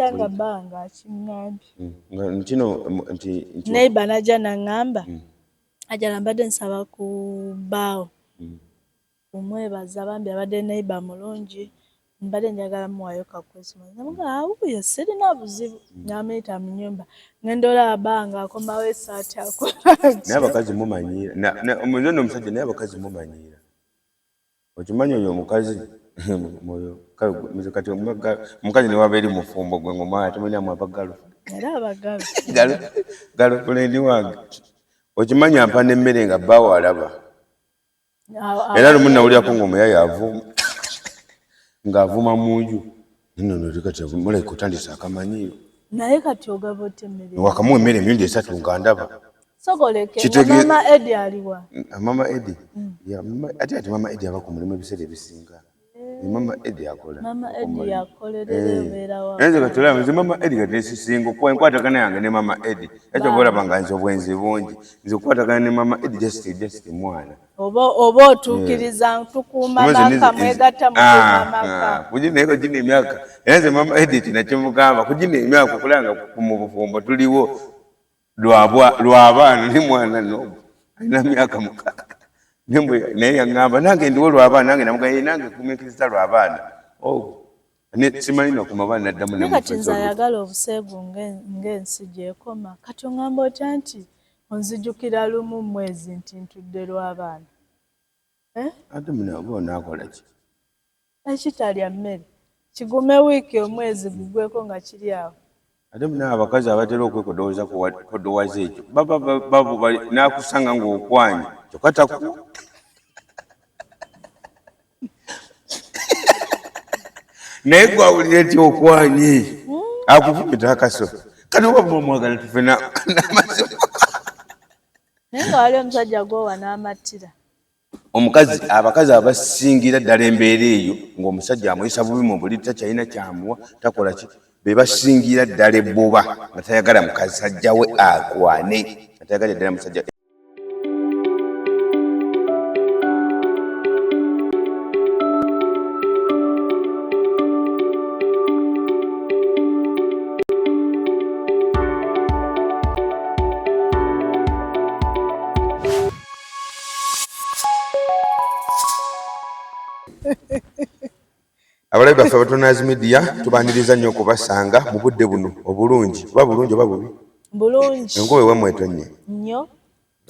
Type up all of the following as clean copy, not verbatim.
ntya nga bbanga akiŋŋambye? Nkino nti Neighbor najja naŋŋamba, Ajala mbadde nsaba ku bbaawo kumwebaza, bambi abadde neighbor mulungi, mbadde njagala muwaayo ka Christmas. Namugamba awuuyo sirina buzibu. Namuyita mu nnyumba, ngenda olaba bba ng'akomawo essaati akola Naye abakazi mumanyiira, nze nno omusajja, naye abakazi mumanyiira. Okimanyi oyo omukazi oyo, kati omukazi newaba eri mufumbo gwe ng'omwana temulinamu abagalo. Era abagalo. Girlfriend wange okimanyi ampa n'emmere nga bbaawo alaba. Era lumu nawulirako ng'omuyaaye avuma, ng'avuma mu nju. Nno nno kati mulabika otandise akamanyiiro. Naye kati ogaba otya emmere? Wakamuwa emmere emirundi 3 nga ndaba. Sogoleke, nga Mama Eddie aliwa? Mama Eddie? Ate ati Mama Eddie aba ku mulimu ebiseera ebisinga. Mama Eddie akola. Mama Eddie yakolerera obeera wa. Nze kati olaba nze Mama Eddie kati nesisinga okuba enkwatagana yange ne Mama Eddie. Ekyo oba olaba nga nze obwenzi bungi. Nze okukwatagana ne Mama Eddie just mwana. Oba otuukiriza tukuuma maka, mwegatta mukuuma maka. Kugina eko gina emyaka. Era nze Mama Eddie kino kimugamba kugina emyaka okulanga mu bufumbo tuliwo lw'abaana ne mwana n'ogwo alina myaka 6. Naye yaŋŋamba nange ndiwo lw'abaana, nange namugamba nange kumiikiriza lw'abaana. Simanyi nokuma abaana naddamu ne kati nze ayagala obuseegu ng'ensi gy'ekoma. Kati oŋŋamba otya nti onzijukira lumu mwezi nti ntudde lw'abaana? Ate muno oba onaakola ki? Ekitalya mmere kigume wiiki omwezi gugweko nga kiri awo. Ate muno abakazi abatera okwekodowooza kodowaza ekyo baba n'akusanga ng'okwanye kyokka taku. Naye gwawulira nti okwanye akufumita akaso kati oba bw'omwagala tufe n'amazima. Naye nga wali omusajja gw'owa n'amattira. Omukazi, abakazi abasingira ddala embeera eyo ng'omusajja amuyisa bubi mu buliri, takyalina kyamuwa, takola ki, be basingira ddala ebbuba nga tayagala musajja we akwane, nga tayagala ddala musajja. Abalabi baffe abatonazi media tubaniriza nnyo okubasanga mu budde buno obulungi, oba bulungi oba bubi? Bulungi. Enkuba ewamwe etonnye? Nnyo.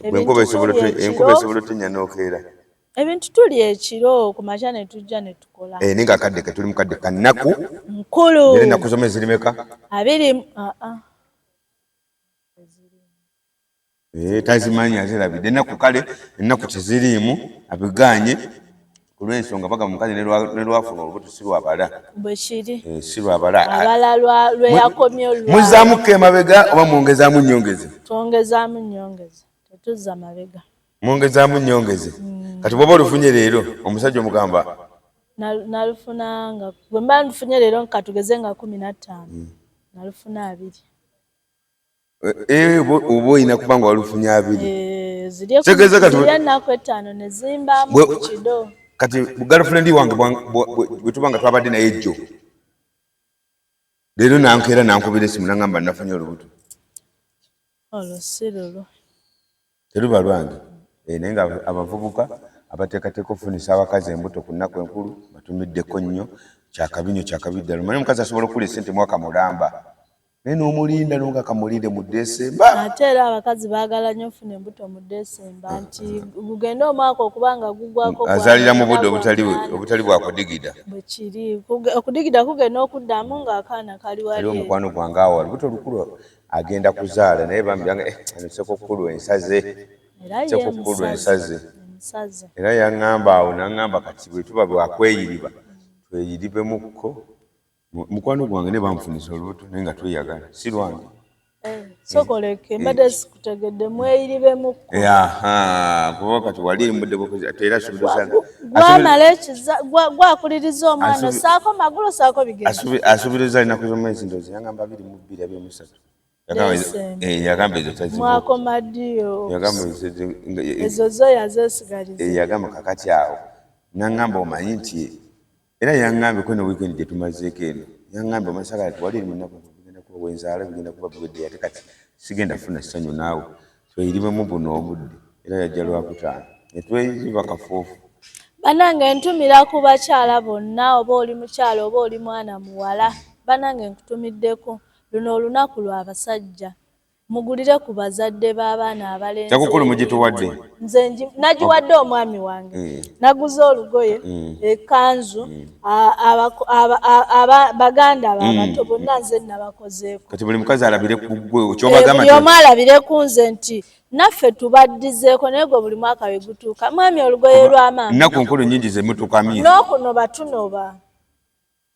Enkuba esobola otonnya n'okeera. Ebintu tuli ekiro ku makya ne tujja ne tukola. Naye nga akadde ke tuli mu kadde ka nnaku. Nkulu. Era ennaku z'omwezi ziri meka? 20. Tazimanyi azirabidde ennaku, kale ennaku teziriimu abigaanye ku lw'ensonga bagamba omukazi ne lwafuna olubuto si lwabala. Bwe kiri. Si lwabala. Abala lwe yakomye olwa. Muzzaamuko emabega oba mwongezaamu nnyongeze? Twongezaamu nnyongeze, tetuzza mabega. Mwongezaamu nnyongeze. Kati bw'oba olufunye leero omusajja omugamba? Nalufuna nga bwe mba ndufunye leero katugeze nga 15. Nalufuna 2. Oba olina kuba nga walufunye 2. Ziri ennaku 5 ne zimbaamu ku kido. Kati girlfriend wange bwe tuba nga twabadde naye jjo leero nankeera nankubira essimu nangamba nafunye olubuto. Olwo si lulwo. Teruba lwange. Naye nga abavubuka abateekateeka okufunisa abakazi embuto ku nnaku enkulu batumiddeko nnyo, kyakabi nnyo, kyakabi ddala. Omanyi omukazi asobola okukula essente mwaka mulamba naye n'omulinda n'onga kamulinde mu Desemba. Ate era abakazi baagala nnyo okufuna embuto mu Desemba nti gugende omwaka okuba nga gugwako azaalira mu budde obutali bwa kudigida. Bwe kiri. Okudigida kugenda okuddamu ng'akaana kali wali. Aliwo mukwano gwange awo olubuto olukulu agenda kuzaala naye bambi yange ssekukulu ensaze. Ssekukulu ensaze. Era yaŋŋamba awo n'aŋŋamba kati bwe tuba bwakweyiriba tweyiribemukko. Mukwano gwange ne banfunisa olubuto naye nga tweyagala si lwange. Sokoleke mbadde sikutegedde mweyiribemukko. Kuba kati wali mbudde bwokoze ate era gwamala ekiza gwakuliriza omwana saako magulu saako bigere. Asuubiriza ennaku z'omwezi ndowooza yangamba 22 23. Yagamba ezo tazibu. Mwakoma ddiyo. Yagamba ezo zo yazeesigaliza. Yagamba kakati awo n'aŋŋamba omanyi nti era yaŋŋambye ko ne weekend gye tumazeeko eno. Yaŋŋambye omasagala tiwali eri munaku bigenda kuba wenzaala, bigenda kuba biwedde, ate kati sigenda funa ssanyu naawe, tweyirimemu buno obudde. Era yajja Lwakutaano netweyiba kafuufu. Banange, ntumira ku bakyala bonna, oba oli mukyala oba oli mwana muwala, banange nkutumiddeko luno olunaku lwa basajja, mugulire ku bazadde b'abaana abalenzi. Kyakukulu mugituwadde. Nze nagiwadde omwami wange. Naguze olugoye, ekkanzu, baganda babato bonna nze nabakozeeko. Kati buli mukazi alabire ku ggwe. Kyobagamba buli omu alabire ku nze nti naffe tubaddizeeko. Naye gwe buli mwaka we gutuuka, mwami, olugoye lwa maama. Nnaku nkulu nyingi zemutukamye. N'okunoba tunoba,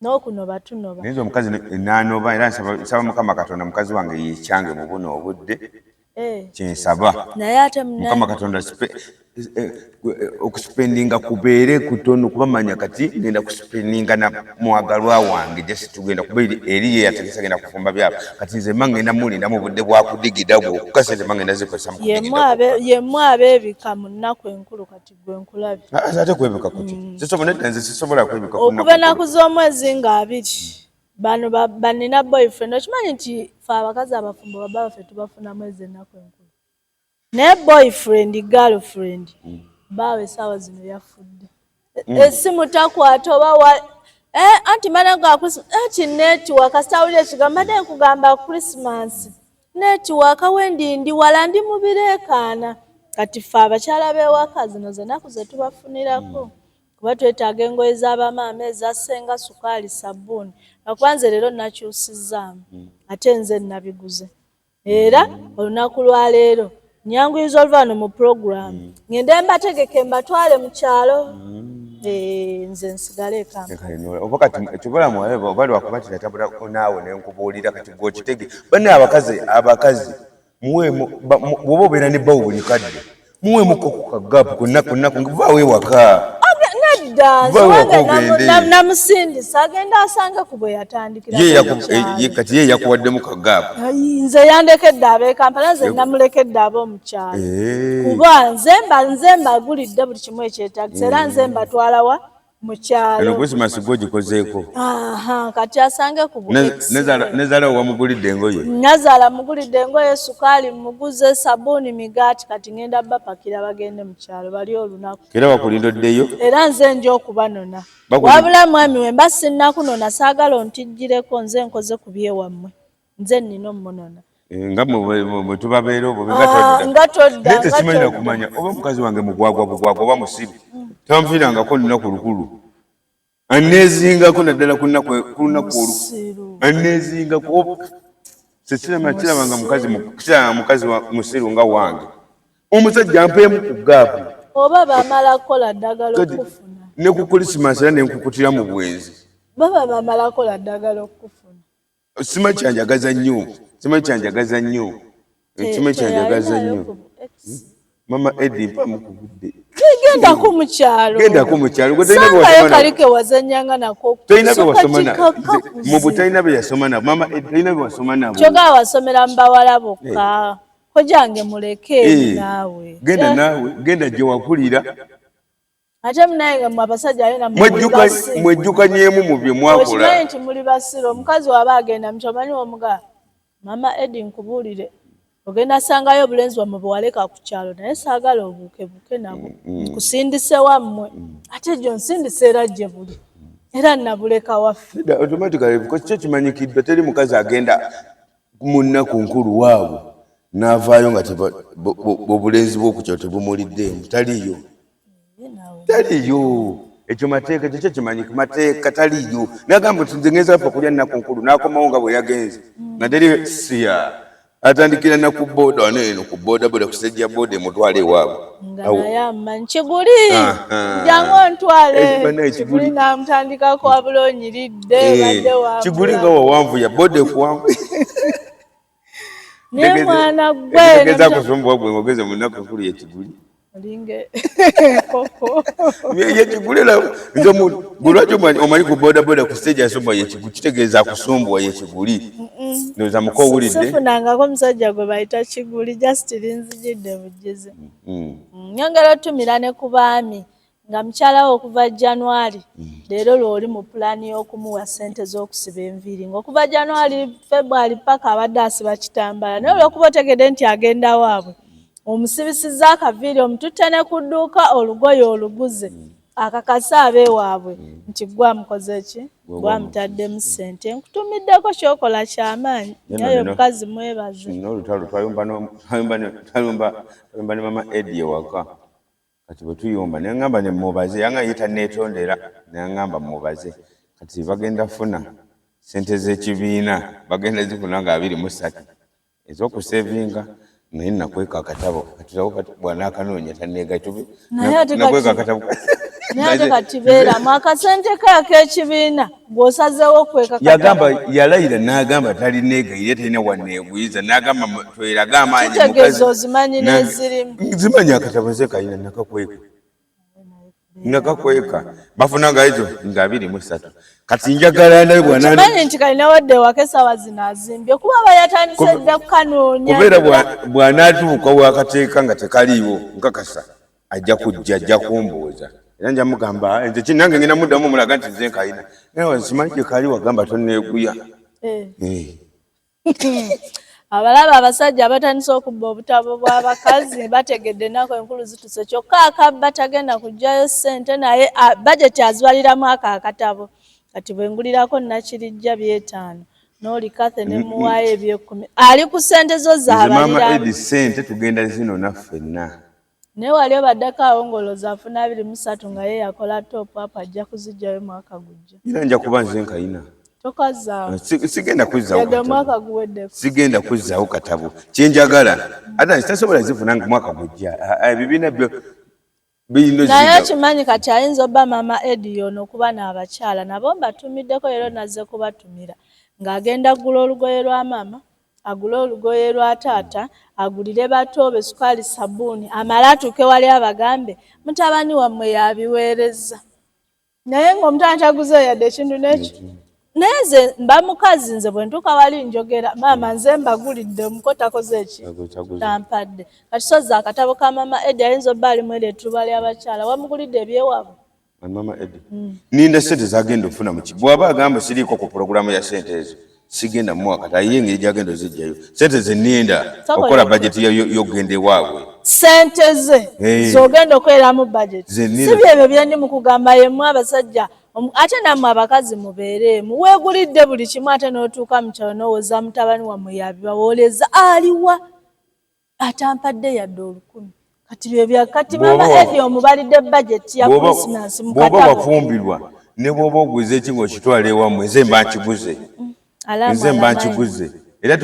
n'okunoba tunoba. Naye nze omukazi nanoba, era nsaba Mukama Katonda mukazi wange yekyange mu buno obudde. Kyensaba. Naye ate Mukama Katonda okuspendinga kubeere kutono, kuba manya kati ngenda kuspendinga na mwagalwa wange. Just tugenda kuba eri ye yategesa, genda kufumba byabo. Kati nze mba ngenda mulinda mu budde bwakudigida bwokka, sente mba ngenda zikozesa mu kudigida. Yemmwe abeebika mu nnaku enkulu, kati gwe nkulabye. Ah, ate kwebika kuki? Sisobola, nedda, nze sisobola kwebika ku nnaku okuva enkulu. Ennaku z'omwezi nga 20 bano banina boyfriend. Okimanyi nti fe abakazi abafumbo baba baffe tubafunamu ezo ennaku enkulu, naye boyfriend, girlfriend baawe essaawa zino yafudde. Essimu takwata oba wa anti mana ga anti network, kasita awulira ekigambo mbadde nkugamba Christmas, network wendi ndi wala, ndi mu bireekaana. Kati ffe abakyala b'ewaka zino zenaku ze tubafunirako, kuba twetaaga engoye z'abamaama, eza ssenga, sukaali, sabbuuni. Lwakuba nze leero nakyusizzaamu, ate nze nabiguze, era olunaku lwaleero nyanguyiza oluva wano mu puroguramu ngende mbategeke mbatwale mu kyalo. Nze nsigale e Kampala. Oba kati kibulamu oba lwakuba tinatabula naawe nenkubuulira, kati gwe okitege. Banne abakazi, abakazi muweemu bw'oba obeera ne bbawo buli kadde, muweemuko ku kagaapu ku nnaku, vaawo ewaka. Nedda. Vaawo ewaka nze wange ogende. Namusindisa agenda asange ku bwe yatandikira. Ye ku eh, kyalo. Kati ye yakuwaddemu kagaapu. Ayi, nze yandekedde ab'e Kampala, nze namulekedde ab'omukyalo, kuba nze mbagulidde buli kimu ekyetagisa, era nze mbatwalawa mu Eno kyalo. Christmas gwe ogikozeeko. Aha, kati asange ku bu ex we. Nezaala wamugulidde engoye? Nazaala mugulidde engoye, sukaali muguze, sabuuni, migaati. Kati ngenda bapakira bagende mu kyalo bali olunaku. Era bakulinda oddeyo. Era nze nja okubanona. Wabula mwami we mba sinnakunona, saagala ontijjireko nze nkoze ku byewammwe, nze nnina omunona. Eh, nga mwe tubabeera obwo nga Ah, todda. Nga todda. Naye Nga tekimanyi todda. nakumanya oba mukazi wange mugwagwa bugwagwa oba musiru, tanfiirangako lunaku lukulu, aneezingako naddala ku lunaku olwo. Musiru. Aneezingako kirabanga mukazi kirabanga mukazi musiru nga wange omusajja ampeemu ku gaapu. Oba bamala kukola ddagala okufuna. Ne ku Krisimansi era nenkukutira mu bwenzi. Baba bamala kukola ddagala okufuna. Simanyi kyanjagaza nnyo, simanyi kyanjagaza nnyo, simanyi kyanjagaza Teyalinayo nnyo. ku bu ex. Mama Edi, mpamu ku budde. Gendako mu kyalo. Gendako mu kyalo. Gwe tolina bye Sangayo wasoma kali nabo. ke wazannyanga nako. Tolina bye Soka wasoma nabo. kikakakuze. Mu butalina bye yasoma nabo. Mama Edi, tolina bye wasoma nabo. Kyokka wasomera mu bawala bokka. Kojange muleke Eh, naawe. Genda Eh, naawe, genda gye wakulira. Ate munaye nga mmwe abasajja ate nammwe muli basiru. Mwejjukanyeemu mu bye mwakola. Okimanyi nti muli basiru. Omukazi waba agenda mukyo, omanyi omugaa, Mama Edi, nkubuulire, ogenda sangayo obulenzi bwammwe bwe waleka ku kyalo, naye saagala obuukebuuke nabwo, nkusindise wammwe. Ate gyo nsindise era gye buli, era nabuleka waffe. Nedda, automatically, because kyo kimanyikiddwa, teri mukazi agenda mu nnaku nkulu waabwe n'avaayo nga obulenzi bw'okukyalo tebumuliddeemu. Taliiyo, taliiyo. Ekyo mateeka, ekyo kyo kimanyiki mateeka, taliiyo. Nagamba nti nze ngenza ffe kulya nnaku nkulu, n'akomawo nga bwe yagenze nga teri siya, atandikira na ku boda wano eno, ku boda boda, kusejja boda emutwala ewaabwe. Nga Awo. naye amanyi kiguli. Jangu ontwale. Eh, bannaye, Kiguli Kiguli. namutandikako wabula onyiridde. Eh, badde wambula. Kiguli nga wawanvu ya boda ekuwanvu. Naye mwana gwe Ekitegeeza kusumbuwa gwe ng'ogeze mu nnaku enkulu yekiguli. Olinge koko. Yekiguli era nze gwe lwaki omanyi ku boda boda ku stage asumbuwa yekiguli, kitegeeza akusumbuwa yekiguli. Ndowooza muko owulidde. Sifunangako musajja gwe bayita kiguli, just linzijidde bujizi. Nyongera otumira ne ku baami. Nga mukyala wo okuva January, leero lw'oli mu pulaani y'okumuwa ssente z'okusiba enviiri, ng'okuva January, February paka abadde asiba kitambaala, naye olw'okuba otegedde nti agenda waabwe, omusibisizza akaviiri, omututte ne ku dduuka, olugoye oluguze, akakase abeewaabwe nti gwe amukoze ki, gwe amutaddemu ssente. Nkutumiddeko kyokola kyamaanyi, naye omukazi mwebaze. N'olutalo twayumba ne mama Eddie ewaka. Kati bwe tuyumba ne ŋŋamba ne mubaze, yanga ye tanneetondera, ne ŋŋamba mubaze. Kati bagenda funa ssente z'ekibiina, bagenda zifuna nga 23 ez'okusevinga, naye nakweka akatabo. Kati bw'anaakanoonya tanneega nakweka akatabo. Naye ate kati beeramu akasente ke ak'ekibiina gw'osazeewo okweka. Yagamba, yalayira n'agamba talineegayira, talina wanneeguyiza, n'agamba twerage amaanyi. Kitegeeza ozimanyi n'ezirimu. Nzimanyi, akatabo nze kalina, nakakweka, nakakweka. Bafuna nga ezo nga 23. Kati njagala ndabe bw'ana Kimanyi nti kalina wadde ewaka essaawa zino azimbye, kuba aba yatandise dda kukanoonya. Kubeera bw'anaatuuka wakateeka nga tekaliiwo, nkakasa ajja kujja, ajja kumbuuza, era nja mugamba nze ki nange ngenda muddamu mulaga nti nze nkalina, naye simanyi gye kali, wagamba tonneeguya. Eh. Abalaba abasajja abatandise okubba obutabo bw'abakazi bategedde ennaku enkulu zituse. Kyokka akabba tagenda kuggyayo ssente, naye bajeti azibaliramu ako akatabo. Kati bwe ngulirako Nakirijja byetaano, n'oli Kathe ne muwaayo ebyekumi, ali ku ssente zo. Nze maama Edi, ssente tugenda zinona ffenna. Naye wali obaddeko awo ng'olowooza afuna 23 nga ye yakola top up, ajja kuziggyayo mwaka gujja. Era nja kuba nze nkayina. Tokazzaawo. Sigenda kuzzaawo. Yadde omwaka guweddeko. Sigenda kuzzaawo katabo. Kyenjagala ate tasobola zifuna nga mwaka gujja, ebibiina byo birina. Naye okimanyi kati ayinza obba mama Edi yono okuba n'abakyala nabo mbatumiddeko leero, nazze kubatumira ng'agenda kugula olugoye lwa maama, agule olugoye lwa taata, agulire bato be sukaali, sabbuuni, amale atuuke wali abagambe mutabani wammwe yabiweereza, naye ng'omutabani taguzeeyo yadde ekintu n'ekyo. Naye nze mba mukazi, nze bwe ntuuka wali njogera, maama nze mbagulidde, omuko takoze eki, tampadde. Kati soza akatabo ka mama Edi ayinza obba alimu eryo ettuba ly'abakyala wamugulidde ebyewaabwe. Mama Edi, ninda sente zagenda ofuna muki. Bw'aba agamba siriiko ku puroguramu ya sente ezo, sigenda muwa. Kati ayiye engeri gyagenda ozijjayo sente zeninda okukola bajeti y'okugenda ewaabwe. Sente ze zogenda okukoleramu bajeti, si byebyo byendi mu kugamba. Yemu abasajja ate nammwe abakazi mubeereemu. Weegulidde buli kimu, ate n'otuuka mu kyalo n'owooza mutabani wammwe yabibawooleza, aliwa atampadde yadde 1000? Kati byebya kati mama Edi omubalidde bajeti ya Christmas mu Bw'oba wafumbirwa, ne bw'oba oguze eki ng'okitwala ewammwe, nze mba nkiguze, nze mba nkiguze. Era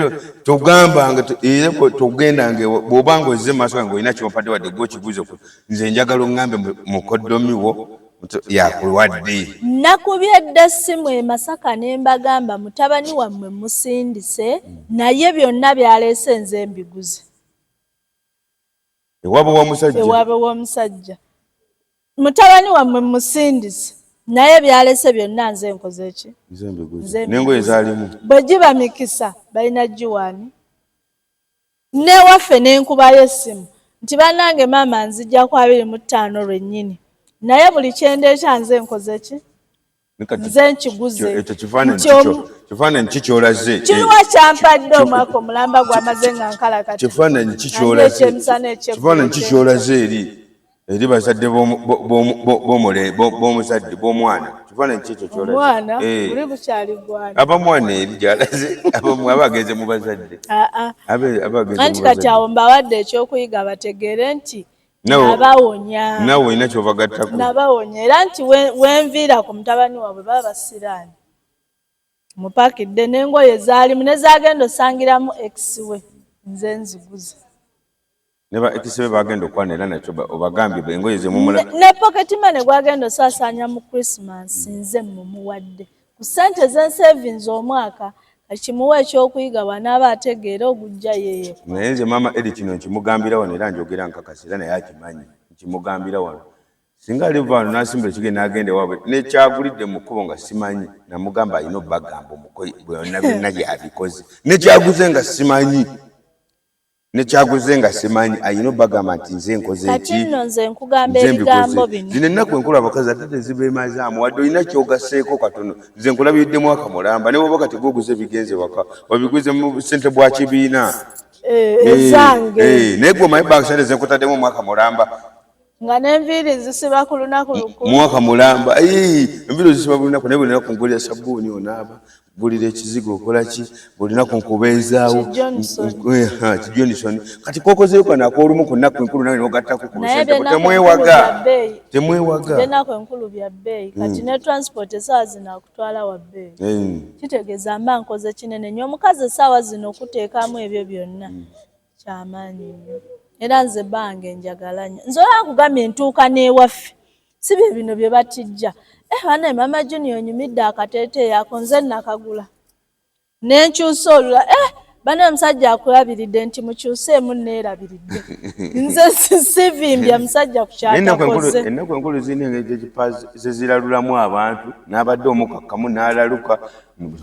togambanga, era togendanga bw'oba nga ozze maaso gange olina kyompadde wadde gwe okiguze, nze njagala oŋŋambe mukoddomi wo yakuwadde. Nakubye dda ssimu e Masaka ne mbagamba mutabani wammwe musindise, naye byonna byaleese nze mbiguze. Ewaabwe w'omusajja. Ewaabwe w'omusajja. Mutabani wammwe musindise, naye byalese byonna nze nkoze ki? N'engoye zaalimu. Bwe giba mikisa balina giwaani newaffe n'enkubayo essimu nti bannange maama nzija ku 25 lwennyini, naye buli kyendeeta nze nkoze ki, nze nkiguze. Ekyo kifaananyi kikyolaze. Kiruwa kyampadde omwaka omulamba gwamaze nga nkalakata? Kifaananyi kikyolaze eri bazadde b'omuzadde b'omwana? Kifaananyi ki ekyo kyolaze? Omwana guli gukyali gwana. Abamwana eri gyalaze, aba agenze mu bazadde. Anti kati awo mbawadde ekyokuyiga, bategeere nti nabawonya. Nawe olina kyobagattako. Nabawonya, era nti wenviira ku mutabani waabwe baba basiraani mupakidde n'engoye zaalimu nezagenda osangiramu ex we, nze nziguze. Ne ba ex be bagenda okwana, era nakyo obagambye engoye zemumula. Ne pocket money gwagenda osaasaanya mu Christmas, nze mumuwadde ku ssente zensevinze omwaka. Kimuwa ekyokuyiga, bw'anaaba ategeera ogujja yeye. Naye nze maama Edi kino nkimugambira wano, era njogera nkakasa, era naye akimanyi, nkimugambira wano: singa aliva wano n'asimbula ekigere n'agenda ewaabwe nekyagulidde mu kkubo nga simanyi, namugamba alina obbagamba omukoyi byonna byonna gyabikoze, nekyaguze nga simanyi. Nekyaguze nga simanyi ayina obagamba nti nze nkoze Kati ki. Nno nze nkugamba Nze ebigambo mbikoze. bino. Zino ennaku enkulu abakazi ate tezibemazaamu, wadde olina kyogaseeko katono. Nze nkulabiridde mwaka mulamba, ne bwoba kati gwoguze bigenze waka, obiguze mu sente bwa kibiina. Eh, ezange. Eh, naye gwe omanyi bank sente zenkutaddemu omwaka mulamba. Nga n'enviiri nzisiba ku lunaku lukulu. Mwaka mulamba. Enviiri ozisiba buli lunaku, naye buli lunaku ngulira sabbuuni onaaba, gulira ekizigo, okola ki, buli lunaku nkubeezaawo. Ki Johnson. Ki Johnson. Kati kokozeyo kano ak'olumu ku nnaku enkulu, nawe n'ogattako ku Naye busente bwo. byennaku Temwewaga. enkulu bya bbeeyi. Temwewaga. Byennaku enkulu bya bbeeyi. Kati ne transport essaawa zino akutwala wa bbeeyi. Kitegeeza mba nkoze kinene nnyo. Omukazi essaawa zino okuteekamu ebyo byonna kyamaanyi nnyo. Era nze bange njagala nnyo. Nze olaba nkugambye ntuuka n'ewaffe, si bye bino bye batijja. Eh, bannaye, Mama Junior onyumidde akateeteeyi ako, nze nakagula ne nkyusa olula. Eh, bannaye, omusajja akulabiridde nti mukyuseemu, neerabiridde. Nze sivimbya musajja ku Naye ennaku enkulu, kyatakoze. ennaku enkulu zirina engeri zeziralulamu abantu, n'abadde omukakkamu n'alaluka,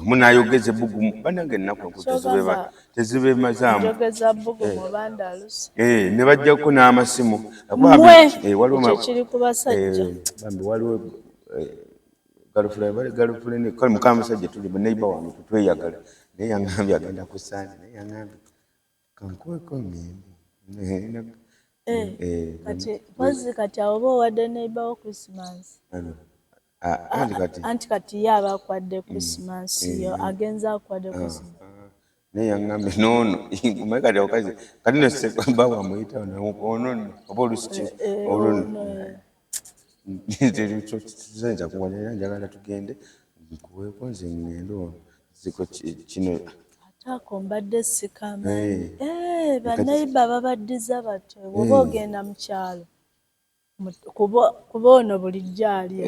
omu n'ayogeza ebbugumu. Bannange, ennaku enkulu Kyogamba tezibemazaamu. Njogeza bbugumu oba ndalusa. Eh, ne bajjako n'amasimu. Mmwe, Eh, waliwo ekyo kiri ku basajja. Eh, bambi waliwo girlfriend, bali girlfriend, kale mukama musajja tuli neighbor wange, tutweyagala, naye yaŋŋambye agenda ku Sande, naye yaŋŋambye kankuweko ŋŋende. Eh, Eh, kati mpozi kati awo oba owadde neighbor wo Christmas. Ano. Ah, anti kati Anti kati ye aba akwadde Christmas yo, agenze akwadde Christmas. Naye yaŋŋambye noono, omanyi kati abakazi kati no ba wamuyita ono nno oba olusi ki olwo nno sayinza kuwanya, era njagala tugende nkuweeko nze ŋŋende ono ziko kino. Ate ako mbadde sikamanyi. Eh. Eh, baneighbor babaddiza batyo bw'oba ogenda mu kyalo. Kuba ono bulijjo alya,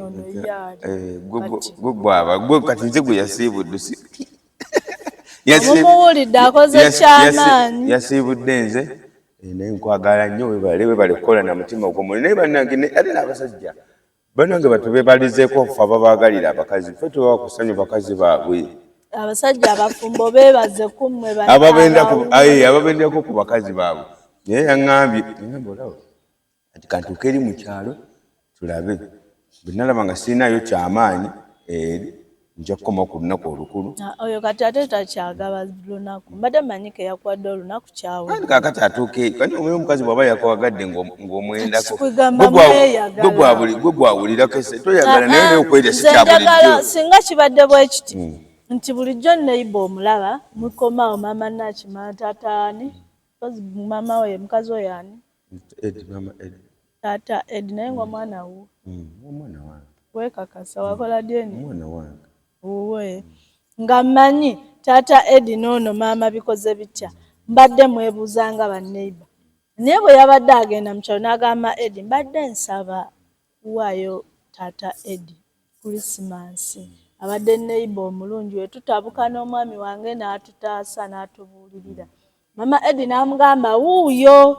ono ye alya. Eh, Kati gwe gwaba gwe kati nze gwe yasiibudde Omumuwulidde akoze kyamaanyi. Yasiibudde nze. Eh, naye nkwagala nnyo, webale, webale kukola na mutima ogwomuli. Naye bannange, ate n'abasajja bannange batubebalizeeko ffe ababaagalira abakazi, ffe tubawa ku ssanyu bakazi baabwe. Abasajja abafumbo beebaze ku mmwe. Ababendako ku bakazi baabwe. Naye yaŋŋambye, yaŋŋambye olaba ati kantuuke eri mu kyalo tulabe, bwe nalaba nga sirinayo kyamaanyi eri, nja kukoma ku lunaku olukulu. Ah, oyo kati ate takyagaba lunaku, mbadde manyi ke yakuwadde olunaku kyawe. Kandi kaakati atuuka eri, kandi omanyi omukazi bw'aba yakwagadde ng'omwendako, Kugamba mweyagala. Gwe gwawulirako ese toyagala, naye naye okwerya si Nze kya njagala bulijjo. Singa kibadde bwe kiti nti bulijjo neighbor omulaba mukomaawo, maama nakimala, taata ani, mpozi maama we, mukazi oyo ani? Edi, mama Edi. Taata Edi, naye nga omwana wo? Omwana wange. Weekakasa wakola DNA? Omwana wange. Wuwe nga mmanyi taata Edi n'ono maama bikoze bitya, mbadde mwebuuzanga banneighbor. Naye bwe yabadde agenda mu kyalo n'agamba Edi, mbadde nsaba kuwaayo taata Edi Christmas, abadde neighbor omulungi, we tutabuka n'omwami wange n'atutaasa n'atubuulirira. Mama Edi n'amugamba wuuyo,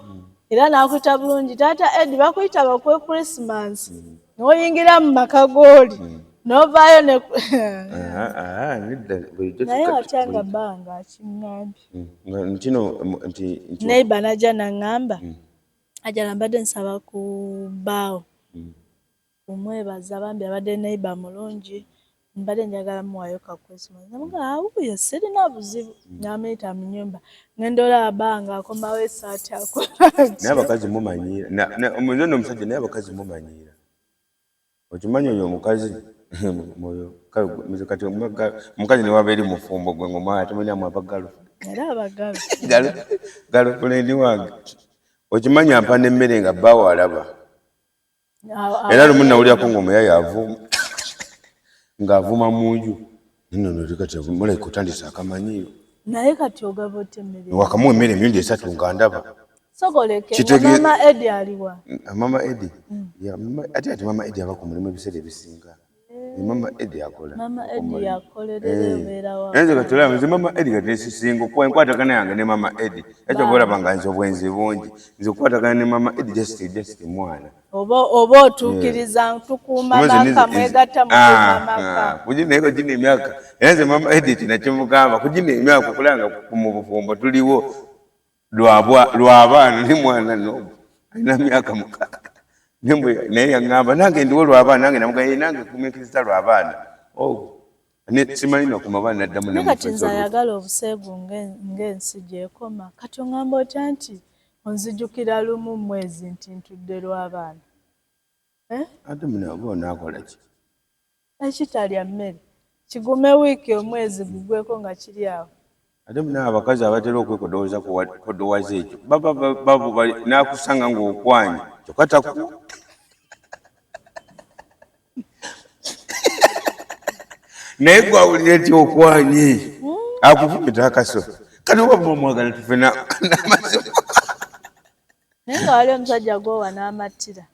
era n'akuyita bulungi taata Edi, bakuyita bakuwe Christmas, n'oyingira mu maka g'oli n'ovaayo ne Ah, ah, nedda, bulijjo Naye watya nga bbanga akiŋŋambye. Nga nkino nti Neighbor najja naŋŋamba, ajala mbadde nsaba ku bbaawo kumwebaza, bambi abadde neighbor mulungi, mbadde njagala muwaayo ka Christmas. Namugamba awuuyo sirina buzibu. N'amuyita mu nnyumba, ngenda olaba bbanga akomawo essaati akola. Naye abakazi mumanyiira. Nze nno omusajja, naye abakazi mumanyiira. Okimanyi oyo omukazi oyo, kale nze kati omukazi ne waba eri mufumbo, gwe ng'omwana temulinamu abagalo. Era abagalo. Girlfriend wange okimanyi ampa n'emmere nga bbaawo alaba. Era lumu nawulyako ng'omuyaye avuma, ng'avuma mu nju nno kati mulabika otandise akamanyiiro. Naye kati ogaba otya emmere? Wakamuwa emmere emirundi 3 nga ndaba. Sogoleke nga mama Edi aliwa? Mama Edi, ya, ate ati mama Edi aba ku mulimu ebiseera ebisinga. Mama Edi akola. Mama Edi yakolerera ebeera wa? Nze kati olaba nze mama Edi kati nesisinga okuba enkwatagana yange ne mama Edi. Ekyo bwolaba nga nze obwenzi bungi, nze okukwatagana ne mama Edi just mwana. Oba otuukiriza tukuuma maka, mwegatta mukuuma maka. Kugina gino emyaka, era nze mama Edi kino kimugamba, kugina emyaka okulaba nga mu bufumbo tuliwo. Lw'abaana ne mwana nobu alina myaka 6, naye yaŋŋamba nange ndiwo lw'abaana, nange namugamba nange kumiikiriza lw'abaana. Simanyi nakuma baana naddamu. Naye kati nze ayagala obuseegu ng'ensi gy'ekoma, kati oŋŋamba otya nti onzijukira lumu mwezi nti ntudde lw'abaana? Ate munaaba onaakola ki? Ekitalya mmere kigume wiiki omwezi gugweko nga kiri awo. Ate munaaba abakazi abatera okwekodowooza kodowaza ekyo baba nakusanga ng'okwanye kyokka taku naye gwawulira nti okwanye akufumita akaso kati oba bwomwagala tufe n'amazima. Naye nga wali omusajja gwowa n'amattira.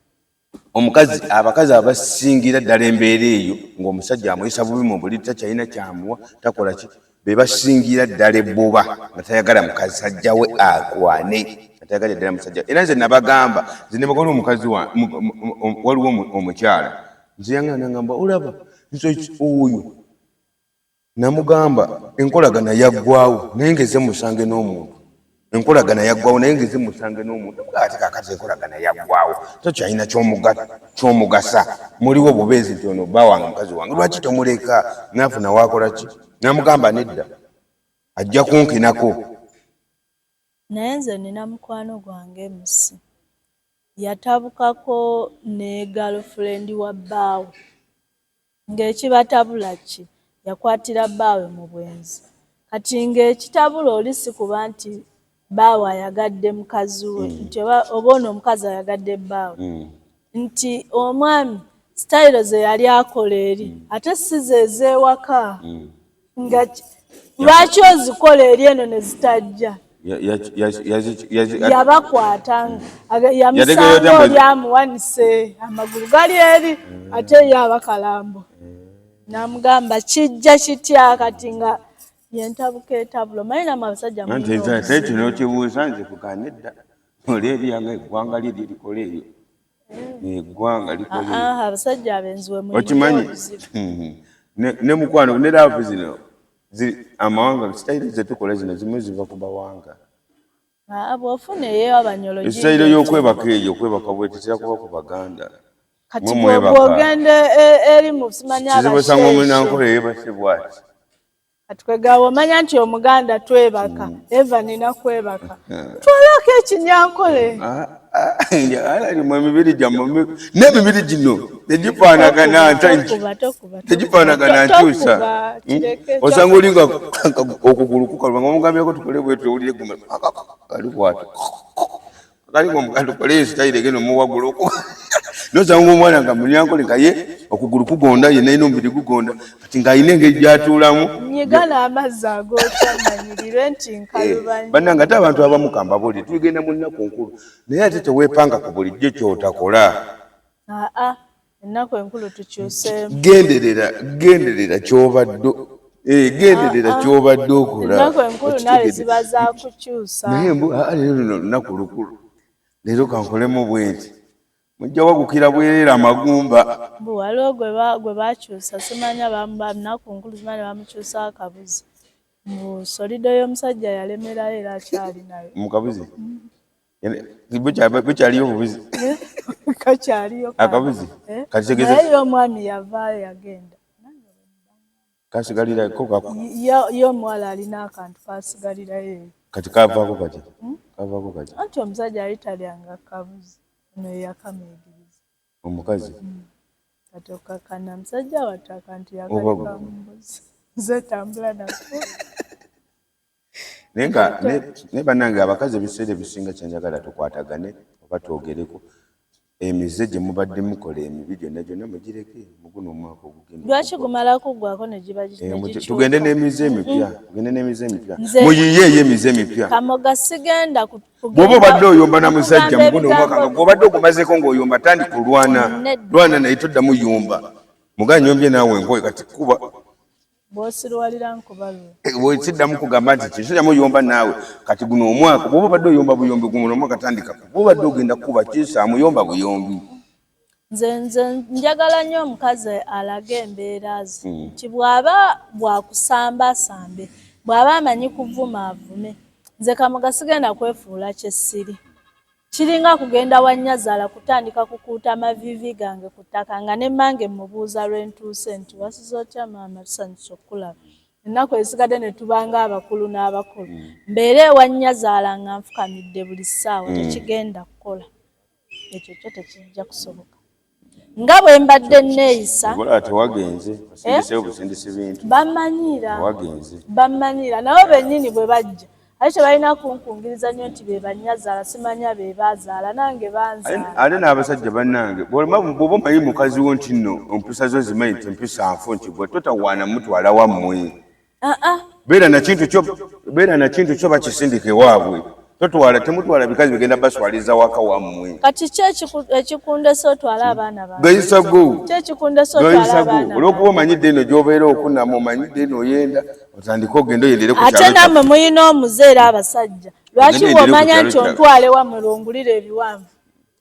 Omukazi, abakazi abasingira ddala embeera eyo ng'omusajja amuyisa bubi mu buli takyalina kyamuwa takola ki, be basingira ddala ebbuba nga tayagala musajja we akwane, nga tayagala ddala musajja. Era nze nabagamba, nze nebagala omukazi waliwo omukyala nze yangana nangamba olaba nze oyo namugamba enkolagana yaggwawo naye ngeze musange n'omuntu, enkolagana yaggwawo naye ngeze musange n'omuntu. Ate kakati enkolagana yaggwawo tokyalina kyomugasa, muliwo bubeezi nti ono bba wange mukazi wange, lwaki tomuleka naafuna waakola ki? Namugamba nedda ajja kunkinako. Naye nze nina mukwano gwange musi yatabukako ne girlfriend wa bbaawe, ng'ekibatabula ki yakwatira bbaawe mu bwenzi. Kati ng'ekitabula oli si kuba nti bbaawe ayagadde mukazi we, nti oba ono omukazi ayagadde bbaawe, nti omwami sitayiro ze yali akola eri ate si ze ez'ewaka, nga lwaki ozikola eri eno ne zitajja? Yabakwatanga yamusanga oli amuwanise amagulu gali eri ate ye aba kalambo, namugamba kijja kitya kati nga yentabuka etabula. Omanyi namwe abasajja ate kino okibuuza nze kugaana edda oli eryanga eggwanga lye lirikola eyo eggwanga likola. Abasajja abenzi we okimanyi ne mukwano ne laavu zino amawanga sitayiro zetukola zino zimu ziva ku mawanga. Bw'ofuna eyeewabanyolo sitayiro y'okwebaka eyo okwebaka bwetitera kuba ku Baganda. Kati bw'ogenda eri mu simanya kizibu osanga omunankola yeebase bwati. Kati kwegawa omanya nti Omuganda twebaka, Eva nina kwebaka ntwalako ekinyankole. Alimu emibiri gyammwe n'emibiri gino tegifaanagana, tegifaanagana nkyusa. Osanga oli nga okugulu kukaluba nga omugambyeko tukole bwetu owulire guma ali bwati kali nga tukole sitayiro egenda omuwagula nosanga omwana nga munyankole nga ye okugulu kugonda yenna alina omubiri gugonda kati ng'alina engeri gy'atuulamu. Nyiga n'amazzi agookya mmanyirirwe nti nkaluba nnyo. Bannange ate abantu abamu kambabuulire, tugenda mu nnaku nkulu naye ate teweepanga ku bulijjo ky'otakola. Aa, ennaku enkulu tukyuseemu. Genderera, genderera ky'obadde genderera ky'obadde okola. Ennaku enkulu nawe ziba za kukyusa. Naye mbu leero luno lunaku lukulu, leero kankolemu bwenti mujja wagukira bwereera amagumba. Mbu waliwo gwe bakyusa simanya nnaku nkulu simanya bamukyusa akabuzi. Mbu solido y'omusajja yalemerayo era akyali nayo. Mu kabuzi? Bukyaliyo obubuzi? Kakyaliyo. Akabuzi? Naye ye omwami yavaayo yagenda. Kasigalirako kako? Ye omuwala alina akantu kasigalirayo eyo. Kati kavaako kati? Kavaako kati? Anti omusajja yali talyanga kabuzi. Ono ye yakamuyigiriza. Omukazi? Kati okkakkana musajja wattu akantu yakaleka mu mbuzi. Nze tambula nako. Naye nga naye bannange abakazi ebiseera ebisinga kyenjagala tukwatagane oba twogereko emize gye mubadde mukola emibi gyonna gyonna mugireke muguno omwaka ogugenda. Lwaki gumala kuggwako ne giba gikyuka? Tugende n'emize emipya, tugende n'emize emipya, muyiyeeyo emize emipya. Kamoga sigenda bw'oba obadde oyomba na musajja muguno omwaka nga gw'obadde ogumazeeko ng'oyomba, tandika olwana lwana naye toddamu yomba. Muganyombye naawe enkoye kati kuba bw'osiruwalira nkubalula. Kiddamu kugamba nti kisiramu oyomba naawe kati guno omwaka bw'oba obadde oyomba buyombi guno omwaka tandika bw'oba obadde ogenda kukuba kiisaamu yomba buyombi. Nze njagala nnyo omukazi alage embeera ze nti bw'aba bwakusamba asambe, bw'aba amanyi kuvuma avume. Nze Kamoga sigenda kwefuula kye ssiri. Kiringa kugenda wa nnyazaala kutandika kukuuta maviivi gange ku ttaka nga ne mmange mmubuuza lwe ntuuse nti wasuze otya maama tusanyuse okukulaba. Ennaku ezisigadde ne tuba ng'abakulu n'abakulu. Mbeere ewa nnyazaala nga nfukamidde buli ssaawa tekigenda kukola. Ekyo kyo tekijja kusoboka. Nga bwe mbadde nneeyisa. Tewagenze, osindiseeyo busindisi bintu. Bammanyiira. Bammanyiira nabo bennyini bwe bajja. Ate tebalina kunkungiriza nnyo nti be bannyazaala simanya be baazaala nange banzaala. Ate n'abasajja bannange bw'oba omanyi mukazi wo nti nno empisa zo zimanyi nti empisa nfu nti gwe totawaana mutwala wammwe. Beera na kintu kyo, beera na kintu kyo bakisindika ewaabwe. Totwala, temutwala bikazi bigenda baswaliza waka wammwe. Kati ki ekikundesa otwale abaana bange? Gayisa go. Ki ekikundesa otwale abaana bange? Olw'okuba omanyidde eno gy'obeera okunama, omanyidde eno oyenda, otandike ogende oyendere ku kyalo. Ate nammwe mulina omuze era abasajja. Lwaki bw'omanya nti ontwale wammwe lwongulira ebiwanvu?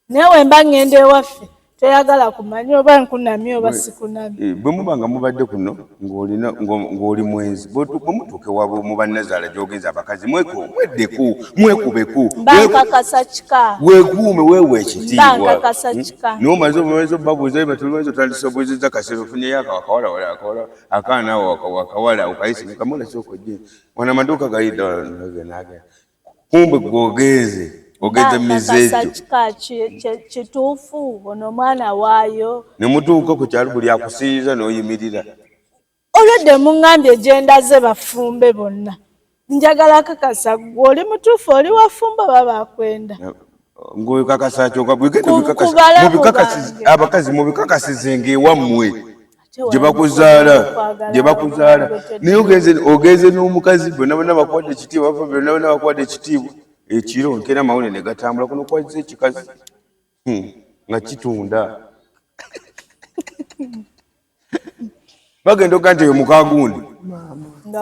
Naye we mba ŋŋenda ewaffe toyagala kumanya oba nkunamye oba sikunamye. Eh, bwe muba nga mubadde kuno ng'olina ng'oli mwenzi bwe mutuuka ewaabwe mu bannazaala gy'ogenza abakazi mweddeku mwekubeku bankakasa kika weekuume weewe ekitiibwa bankakasa hmm? kika naye omaze omaze obabuuza batumaze otandise obuuzizza kasero ofunyeyo akawala wala akawala akaana awo akawala okayise nekamula sooka ojje wano amaduuka gayidde kumbe gwe ogenze ogenze mumize egyo kika kituufu ono omwana waayo ne mutuuka ku kyalo buli akusiiza n'oyimirira olwedde muŋŋambye gye ndaze bafumbe bonna njagala kakasa gwe oli mutuufu oli wafumba oba bakwenda ng'okakasa kyoka abakazi mubikakasize ng'ewammwe gye bakuzaala gye bakuzaala naye ogenze n'omukazi bonna bonna bakuwadde ekitiibwa bonna bonna bakuwadde ekitiibwa ekiro nkeera amawulire ne gatambula kuno kwazze ekikazi hmm, nga kitunda bagenda okuga nti oyo mukagundi nga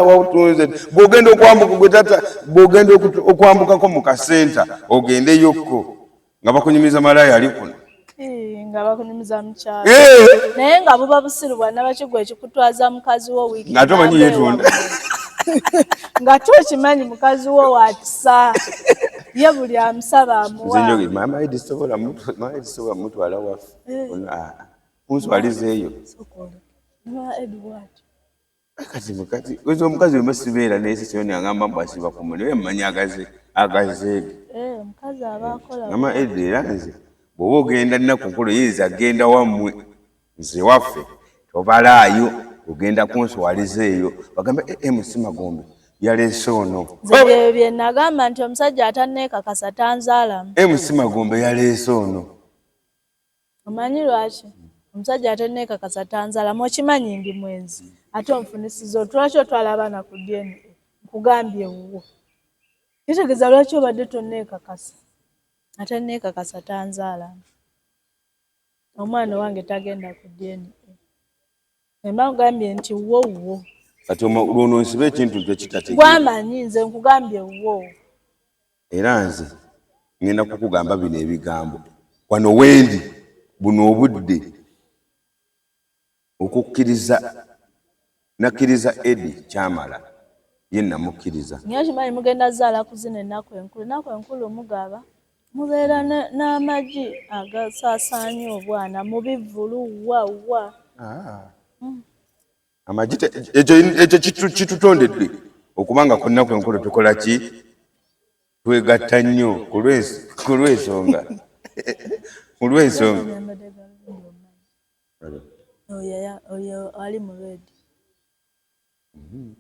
watunze bwogenda okwambuka gwe tata bwogenda okwambukako mu kasenta ogendeyokko nga bakunyumiza malaaya ali kuno nga bakunyumiza mukyalo eh! naye nga buba busiru bwa nabakigwa ekikutwaza mukazi wo wiiki nga tomanyi yetunda nga tokimanyi mukazi wo wakisa ye buli amusaba amuwa maama Eddy sobola mutwala waffe eh. ah, kunswalizeeyo kati mukati ozo omukazi wema sibeera naye sisiyoni agamba mbu asiba ku mulimu mmanyi agaze agazeege eh, omukazi aba akola mama Eddy era nze bw'oba ogenda nnaku nkulu yinza genda wammwe nze waffe tobalaayo ogenda kunswaliza eyo bagambe eh, eh, MC Magombe yaleese ono nze byebyo bye nagamba nti omusajja atanneekakasa tanzaalamu MC Magombe yaleese ono Omanyi lwaki omusajja atenneekakasa tanzalamu? Okimanyi ndi mwenzi ate onfunisiza otwo. Lwaki otwala abaana ku DNA? Nkugambye wuwo. Kitegeeza lwaki obadde tonneekakasa? Atenneekakasa tanzaalamu. Omwana owange tagenda ku DNA. Emba nkugambye nti wuwo wuwo. Kati olwo nsiba ekintu nti ekitategeera. Gwamanyi nze nkugambye wuwo. Era nze ŋŋenda kukugamba bino ebigambo wano wendi buno obudde okukkiriza nakkiriza Eddy Kyamala ye namukkiriza. Naye okimanyi mugenda zaala ku zino ennaku enkulu, ennaku enkulu mugaba mubeera n'amagi agasaasaanya obwana mu bivvulu wa wa. Ah. Amagi ekyo kitutondedde okuba nga ku nnaku enkulu tukola ki? Twegatta nnyo ku lw'ensonga ku lw'ensonga. Oyo ali mu red. Mhm,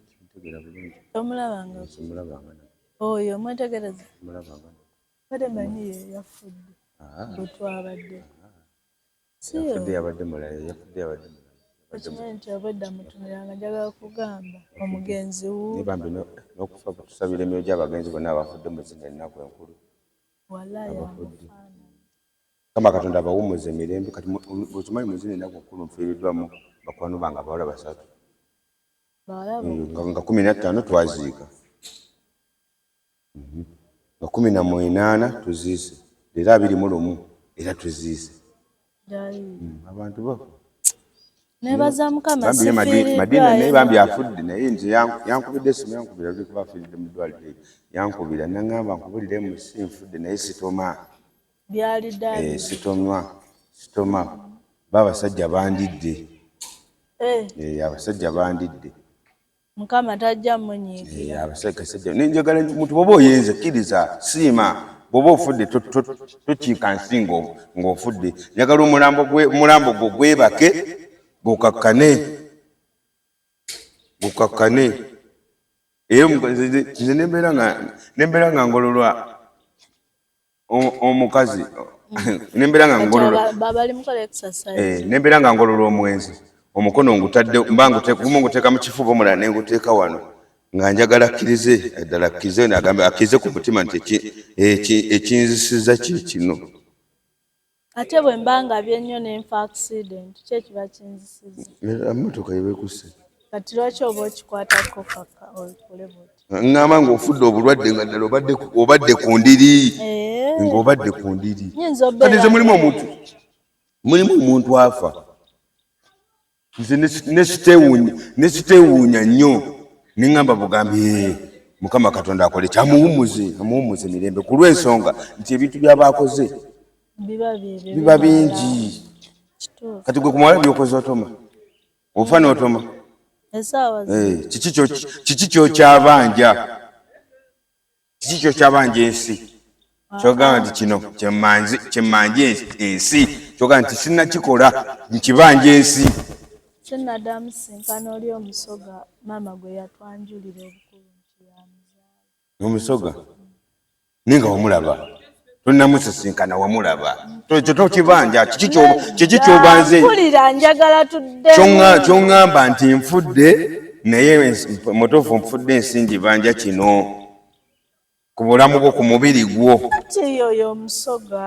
Tomulabanga? Oyo mwetegereza? Mbadde manyi ye yafudde ah. bwe twabadde. Yafudde yabadde mulala, yafudde yabadde mulala. Okimanyi nti obwedda mutunira nga njagala kugamba omugenzi wu. Naye bambi n'okufa tusabira emyoyo gy'abagenzi bonna abafudde mu zino ennaku enkulu. Walayi abafudde. Mukama Katonda abawummuze mirembe. Kati okimanyi mu zino ennaku enkulu nfiiriddwamu bakwano bange abawala basatu. Nga 15 twaziika. Mhm. Nga 18 tuziise leero 21 era tuziise. Abantu bafa. Nebaza Mukama. Madina naye bambi afudde, naye nze yankubidde esimu, yankubira luli kuba afiiridde mu ddwaliro eyo, yankubira naŋŋamba nkubulire mu si nfudde, naye sitoma. Byali ddala. Eh, sitoma, sitoma, ba abasajja bandidde. Eh, abasajja bandidde. Mukama tajja munyiigira. Eh, abasajja kasajja nenjagala muntu bwoba oyenze kkiriza, siima bwoba ofudde, tokiika nsi ng'ofudde. Njagala omulambo gwo gwebake, gukakkane, gukakkane. Era nze nembeera nga ngololwa omukazi, nembeera nga ngololwa, eh, nembeera nga ngololwa omwenzi, omukono ngutadde mba gumu nguteeka mu kifuba, omulala nenguteeka wano, nga njagala akkirize ddala, akkirize, agambe akkirize ku mutima nti ekinzisiza ki kino. Ate bwe mba ngabye ennyo nenfa accident, ki ekiba kinzisiza? Emmotoka yebekusse. Kati lwaki oba okikwatako kaka okole bwoti? Ŋŋamba ng'ofudde obulwadde, nga ddala obadde ku ndiri. Eh. Ng'obadde ku ndiri. Nyinza Kati obeera nze mulimu omuntu afa, nze ne siteewuunya nnyo, neŋŋamba bugambi, "Eh, Mukama Katonda akole kyamuwummuze, amuwummuze mirembe," ku lw'ensonga nti ebintu by'aba akoze biba byebyo. Biba bingi. Kituufu. Kati gwe ku muwala byokoze, otoma ofa n'otoma. Essaawa Eh, kiki kyokyabanja? Kiki kyokyabanja ensi kyogamba nti kino kyemmanja ensi, kyogamba nti sinnakikola, nkibanja ensi? Sinaddamu sinkana oli omusoga maama gwe yatwanjulira obukulu nti yamuzaala. Omusoga, naye nga wamulaba, tonnamusisinkana, wamulaba, ekyo tokibanja. Kiki kyobanze? Mpulira njagala tuddemu. Kyoŋŋamba nti nfudde, naye mutuufu nfudde, ensi njibanja kino ku bulamu bwo, ku mubiri gwo. Ati oyo omusoga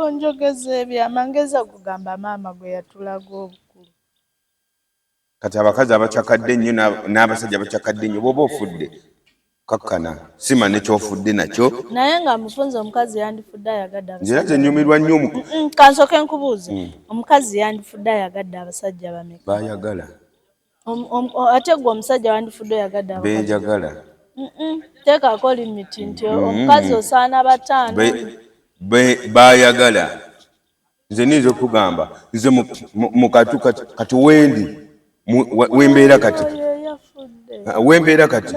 onjogeza ebyama, ngeza kugamba maama gwe yatulaga obukulu. Kati abakazi abakyakadde ennyo n'abasajja abakyakadde ennyo, bw'oba ofudde kakkana, sima nekyofudde nakyo. Naye nga mufunze, omukazi yandifudde ayagadde Nze era abasajja? nze nyumirwa nnyo Kansooke nkubuuze, omukazi yandifudde ayagadde abasajja bameka? Bayagala. Ate gwe omusajja wandifudde oyagadde abakazi? Benjagala. Teekako limit nti omukazi osaana bataano. Bayagala. Nze niyinza okugamba nze mukatu kati wendi wembeera kati. Oyo yafudde. Ah, wembeera kati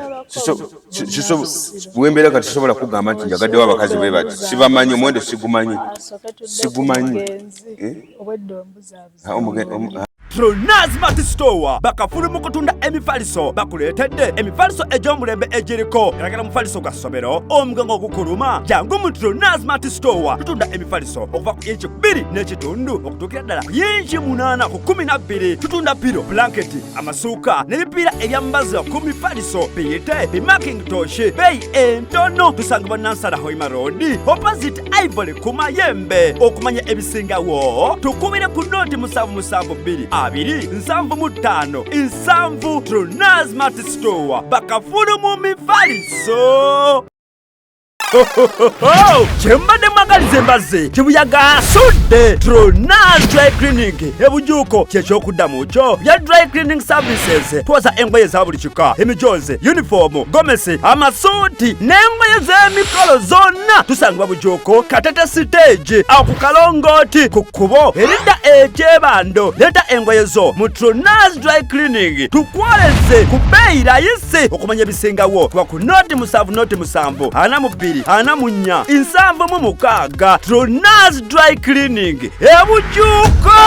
wembeera kati sisobola kugamba nti njagaddewo abakazi bwe bati, sibamanyi, omuwendo sigumanyi. Asooke tudde ku Sigumanyi. mugenzi. Eh? Obwedda ombuzaabuza. Ah, Tronaz Smart Store bakafulu mu kutunda emifaliso, bakuleetedde emifaliso egy'omulembe egiriko galagala. Mufaliso gwa ssomero, omugongo gukuluma, jangu mu Tronaz Smart Store. Tutunda emifaliso okuva ku inci 2.5 okutuukira ddala ku yinci 8 ku 12. Tutunda pillow, blanketi, amasuuka n'ebipiira ebyambazibwa ku mifaliso, biyite bimakintosh, beeyi entono. Tusangibwa Nansana Hoima Road, opposite Ivory ku Mayembe. Okumanya ebisingawo tukubire ku 077 2 75 7. Tronaz Smart Store bakafulu mu mifaliso. Kyembadde mwagaliza embazzi kibuyaga asudde. Tronaz Dry Cleaning ebujuuko kyekyokuddamu kyo bya dry cleaning services. Twoza engoye za buli kika, emijozi, uniform, gomesi, amasuuti n'engoye z'emikolo zonna. Tusangibwa Bujuuko, Katete stage, awo ku kalongooti ku kkubo eridda ekyebando. Leeta engoye zo mu Tronaz Dry Cleaning tukwoleze ku bbeeyi rayisi. Okumanya ebisingawo kuba ku 070 0 7 42 44 76. Tronaz Dry Cleaning ebujuuko.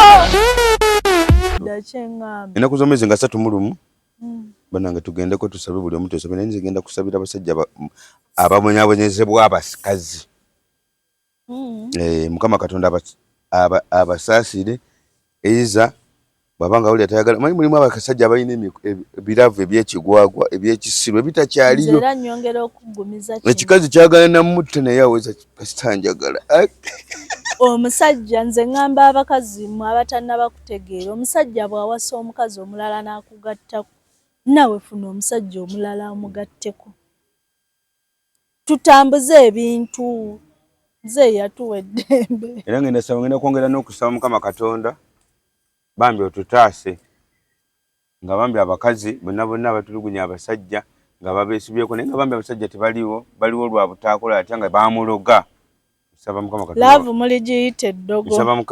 Dakyeŋŋamba. Ennaku z'omwezi nga 31, banange, tugendeko tusabe, buli omu tusabe, naye nze ngenda kusabira abasajja ababonyabonyezebwa abakazi. Eh, Mukama Katonda abasaasire. Eiza bw'aba nga wulira tayagala, manyi mulimu abasajja abalina ebiravu ebyekigwagwa, ebyekisiru, Nze ebitakyaliyo. Era nnyongera okuggumiza kino. Ekikazi kyagala namutta, naye aweza kasita njagala. Ah, Omusajja, nze ŋŋamba abakazi mmwe abatannaba kutegeera, omusajja bw'awasa omukazi omulala n'akugattako, naawe funa omusajja omulala omugatteko, tutambuze ebintu. Nze yatuwa eddembe. Era ngenda saba, ngenda kwongera n'okusaba Mukama Katonda bambi otutaase. Nga bambi abakazi bonna bonna abatulugunya abasajja nga babeesibyeko, naye nga bambi abasajja tebaliwo, baliwo lwa butaakola atya nga bamuloga. Nsaba Mukama Katonda. Love muligiyita eddogo.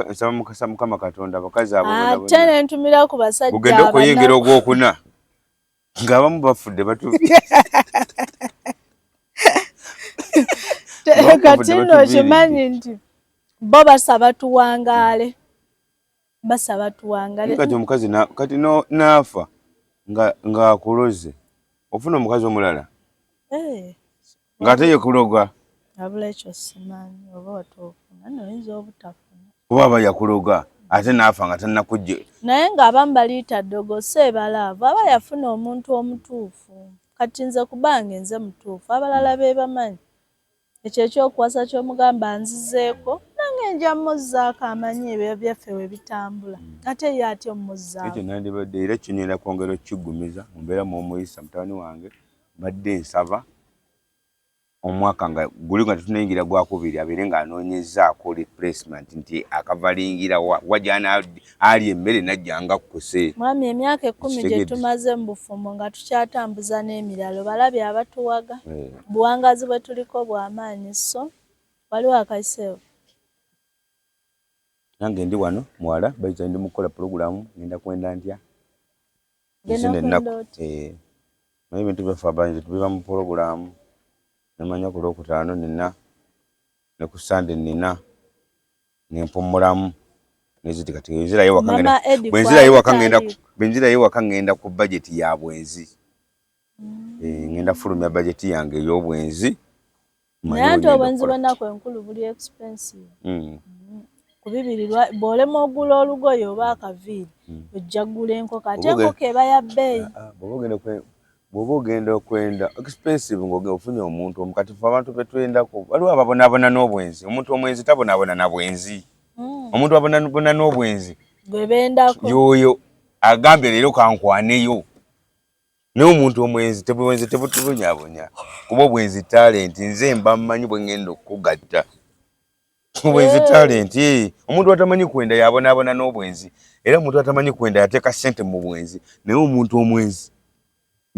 Nsaba mukasa Mukama Katonda abakazi abo bonna bonna. Ate ne ntumira ku basajja Bugende okuyingira ogwokuna ng'abamu bafudde batu. Kati nno okimanyi nti bo basaba tuwangaale. Basaba tuwangale. Kati omukazi kati n'afa ng'akuloze ofuna omukazi omulala eh, ng'ate ye kuloga. Abula ekyo simanyi oba watuufuna noyinza obutafuna kuba aba yakuloga ate n'afa nga tannakujja. Naye ng'abamu baliyita ddogo seebalaavu aba yafuna omuntu omutuufu. Kati nze kubange nze mutuufu abalala be bamanyi. Ekyo ekyokuwasa ky'omugamba nzizeeko nange nja muzzaako amanyi ebyo byaffe we bitambula ate ye atya omuzzaako. Ekyo nandibadde era kyo ngenda kwongera okukiggumiza mu mbeera mw'omuyisa mutabani wange mbadde nsaba omwaka nga guli nga tetunayingira gwakubiri abeere ng'anoonyezzaako replacement nti akavalingira wa wa gy'ana alya emmere najja nga akkuse. Mwami emyaka ekkumi gye tumaze mu bufumbo nga tukyatambuza n'emirala obalabye abatuwaga? Eh. Obuwangaazi bwe tuliko bwa maanyi so waliwo akayiseewo. Nange ndi wano muwala baita ndi mukukola pulogulaamu ngenda kwenda ntya zino ennaku eh, naye ebintu byaffe abangi tubiba mu pulogulaamu nemanya ku lwokutaano nina ne ku sande nina nempummulamu neziti kati nzirayo waka ngenda bwenzirayo waka ngenda bwenzirayo waka ngenda ku bajeti ya bwenzi mm. Eh, ngenda fulumya bajeti yange ey'obwenzi. Naye ate obwenzi bw'ennaku enkulu buli expensive. Mm. Mm. Ku bibiri bw'olema ogula olugoye oba akaviiri ojja kugula enkoko ate enkoko eba ya bbeeyi. Ah, ah, bw'oba ogenda okwenda expensive ng'ogenda ofunye omuntu omu kati fe abantu betwendako waliwo ababonaabona n'obwenzi omuntu omwenzi tabonaabona na bwenzi omuntu abonaabona n'obwenzi gwe bendako yoyo agambye leero kankwaneyo. Naye omuntu omwenzi tebwenzi tebutubonyabonya kuba obwenzi talenti nze mba mmanyi bwe ngenda okukugatta obwenzi eh. talenti eh. Omuntu atamanyi kwenda yabonaabona n'obwenzi era omuntu atamanyi kwenda yateeka ssente mu bwenzi naye omuntu omwenzi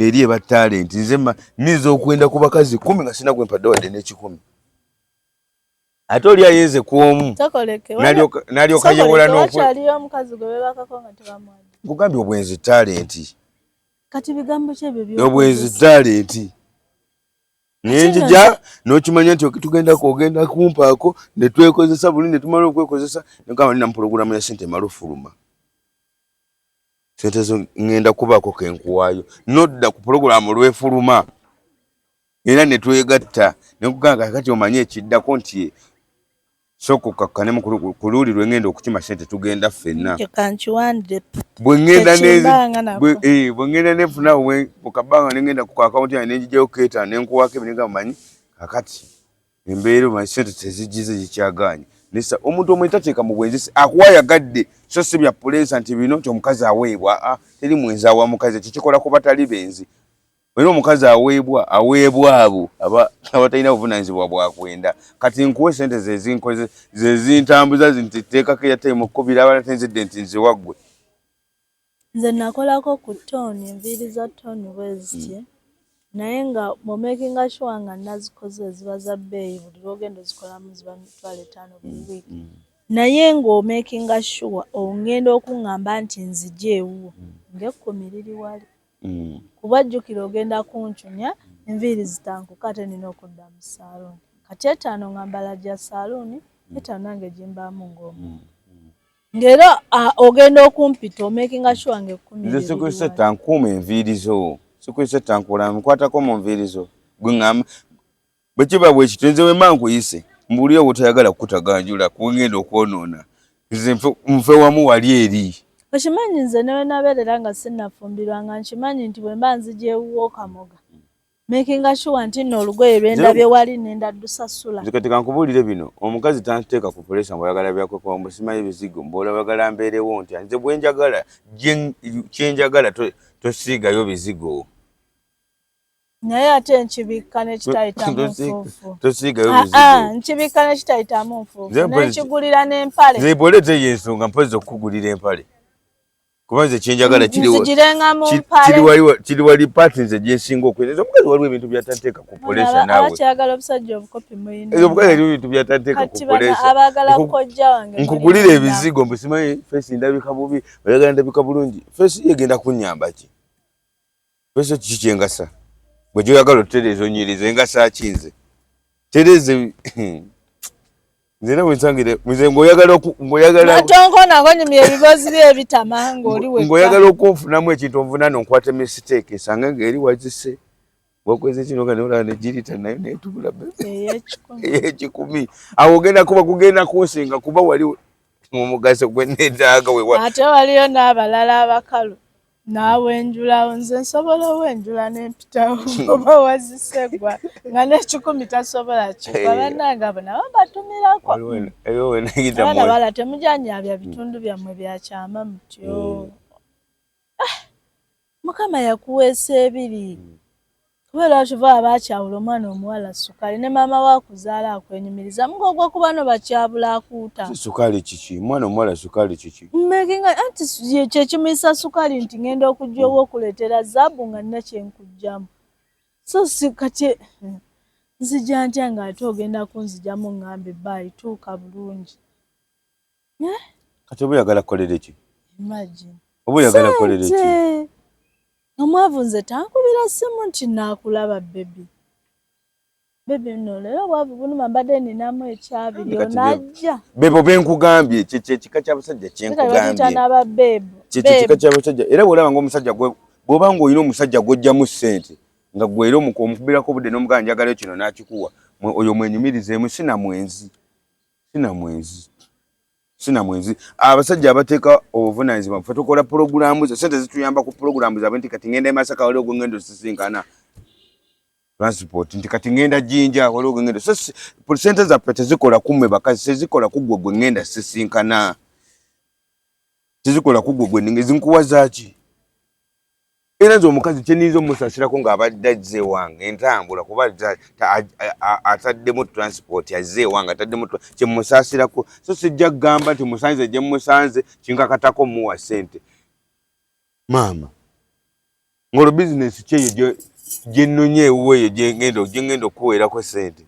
eri eba talenti nze nyinza okwenda ku bakazi kumi nga sina gwe mpadde wadde n'ekikumi ate oli ayenze ku omu n'alyoka yewola n'okugambye obwenzi talenti. Kati bigambo ki ebyo by'okozesa? Obwenzi talenti. Nenjija n'okimanya nti tugenda ogenda kumpaako ne twekozesa buli ne tumala okwekozesa ne gamba nina pulogulaamu ya ssente emala ofuluma. Ssente zo ŋŋenda kubaako ke nkuwaayo n'odda ku pulogulaamu lw'efuluma era ne twegatta ne nkugamba kaakati omanye ekiddako nti sooka okkakkane mu ku luuli lwe ŋŋenda okukima ssente tugenda ffenna. Bwe ŋŋenda eh, bwe ŋŋenda ne nfuna mu kabanga ne ŋŋenda ku akawunti yange ne ngiggyayo keetaano ne nkuwaako ebyo ne ngamba omanyi kaakati embeera omanyi ssente tezigize zikyagaanye. Nesa omuntu omwenzi tateeka mu bwenzi akuwa ayagadde so si bya puleesa nti bino nti omukazi aweebwa aa teri mwenzi awa mukazi ekyo kikola ku batali benzi. Era omukazi aweebwa aweebwa abo abatalina buvunanyizibwa bwa kwenda. Kati nkuwe sente zezinkoze zezintambuza nti teekako eyatime okukubira abala tenzidde nti nziwa ggwe. Nze nakolako ku tone enviiri za tone bweziti mm. Naye nga bw'omakinga sure nga nazikoze ziba za bbeeyi buli lw'ogenda ozikolamu ziba mitwalo etaano buli mm, wiiki mm. Naye ng'omakinga sure ongenda okuŋŋamba nti nzije ewuwo mm. ng'ekkumi liri wali mm. Kuba jjukira ogenda kuncunya enviiri zitankuka ate nina okudda mu saaluuni kati etaano nga mbala gya saaluuni mm. Etaano nange gimbaamu ng'omuntu mm. Ng'era ogenda okumpita omakinga sure ng'ekkumi nze sikusetta nkuuma enviiri zo sikusetta nkola nkwatako mu nviiri zo gwe ŋŋamba Bwe kiba bwe kityo nze wemba nkuyise mbuulire w'otayagala kukutaganjula ku ngenda okwonoona nze nfe wamu wali eri. Okimanyi nze ne wenabeerera nga sinnafumbirwa nga nkimanyi nti bwe mba nzija ewuwo Kamoga makinga sure nti nno olugoye lwe ndabye wali nenda ddusasula. Nze kati kankubuulire bino omukazi tanteeka ku puleesa mbu oyagala byakwekuba mbu simanyi bizigo mbu oyagala mbeerewo ntya nze bwe njagala kye njagala tosiigayo bizigo. Naye ate nkibikka nekitayitamu nfuufu. Tosiigayo bizigo. Ah, ah, nkibikka nekitayitamu nfuufu. Nekigulira n'empale. Nze bw'oleeta eyo ensonga mpozzi okukugulira empale. Kuba nze kyenjagala kiriwenga mu mpale, kiri wali paati nze gyensinga okweza. Omukazi waliwo ebintu byatanteeka ku pressure naawe. Abakyagala obusajja obukopi muyina. Omukazi waliwo ebintu byatanteeka ku pressure. Abaagala kojja wange. Nkugulira ebizigo mbu simanyi face ndabika bubi, oyagala ndabika bulungi. Face ye egenda kunnyamba ki? Face kiki kyengasa? Gwe gy'oyagala otutereeza onyiriza engasa ki nze? Tereeze nze era bwensangire nze ng'oyagala ng'oyagala Atonkona ng'onyumya ebibozi bye ebitama ng'oli wekka. Ng'oyagala okunfunamu ekintu onvunaana onkwate mistake esange ng'eri wazise wakweze kino nga nolaba negirita nayo netubula ey'ekikumi awo ogenda kuba kugenda kunsinga kuba wali omugaso gwe neetaaga wewa. Ate waliyo n'abalala abakalu n'awenjulawo, nze nsobola owenjula nempitawo oba wazisegwa nga n'ekikumi tasobola kigwa. Bannange abo nabo mbatumirako. Abaana bala temujanyabya bitundu byammwe byakyama mutyo. Mukama yakuweesa ebiri. Kubeera kiva abakyawula omwana omuwala sukaali ne maama we akuzaala akwenyumiriza mugogwa ku bano bakyabula akuuta. Sukaali kiki? Omwana omuwala sukaali kiki? Making anti kye kimuyisa sukaali nti ngenda okujja owa okuleetera zaabu nga nina kye nkugyamu. So si kati nzija ntya ng'ate ogenda kunzijamu ngambe baayi tuuka bulungi. Kati oba oyagala kukolera ki? Imagine. Oba oyagala kukolera ki? Omwavu nze tankubira ssimu nti naakulaba baby. Baby nno leero obwavu bunuma mbadde ninamu ekyabiri onajja. Bebo benkugambye kye kika ky'abasajja kyenkugambye. N'aba babe. Kye kika ky'abasajja era bw'olaba ng'omusajja bw'oba ng'olina omusajja gw'oggyamu ssente nga gwe era omukubirako obudde n'omugamba njagalayo kino n'akikuwa oyo mwenyumirizeemu sina mwenzi. Sina mwenzi. Sina mwenzi. Abasajja abateeka obuvunaanyizibwa ffe tukola pulogulaamu ze ssente zituyamba ku pulogulaamu zaabwe nti kati ngenda e Masaka waliwo gwe ngenda osisinkana transport nti kati ngenda Jinja waliwo gwe ngenda so ssente zaffe tezikola ku mmwe bakazi tezikola ku ggwe gwe ngenda sisinkana tezikola ku ggwe gwe ngenda zinkuwa zaaki. Era nze omukazi kye nninza omusaasirako ng'abadde azze ewange entambula kuba ataddemu transport azze ewange ataddemu kye mmusaasirako so sijja kugamba nti musanze gye mmusanze kinkakatako mmuwa ssente maama ng'olwo bizinensi ki eyo gye nnonye ewuwo eyo gye ngenda okukuweerako ssente.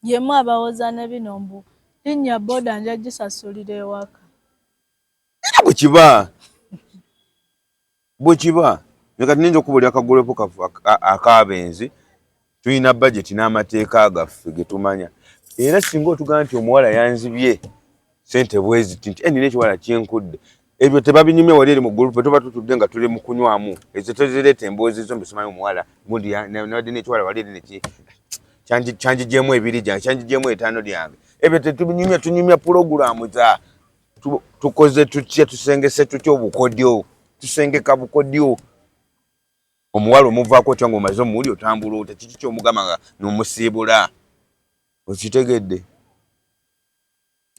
Yemu abawoza ne bino mbu linnya boda nja gisasulira ewaka. Era bwe kiba bwe kiba kati niyinza okubuulira akagulepo kaffe ak'abenzi tulina bajeti n'amateeka gaffe ge tumanya era singa otugamba nti omuwala yanzibye ssente bweziti nti nina ekiwala kyenkudde ebyo tebabinyumya wali eri mu gurupu tuba tutudde nga tuli mu kunywamu ezo tozireeta emboozi zo mbisimanyi omuwala gundi nabadde n'ekiwala wali eri neki kyanjigyemu ebiri gyange kyanjigyemu etaano lyange ebyo tetubinyumya tunyumya pulogulaamu za tukoze tutya tusengese tutya obukodyo tusengeka bukodyo omuwala omuvaako otya ng'omaze omuwuli otambula otya kiki kyomugamba nga nomusiibula okitegedde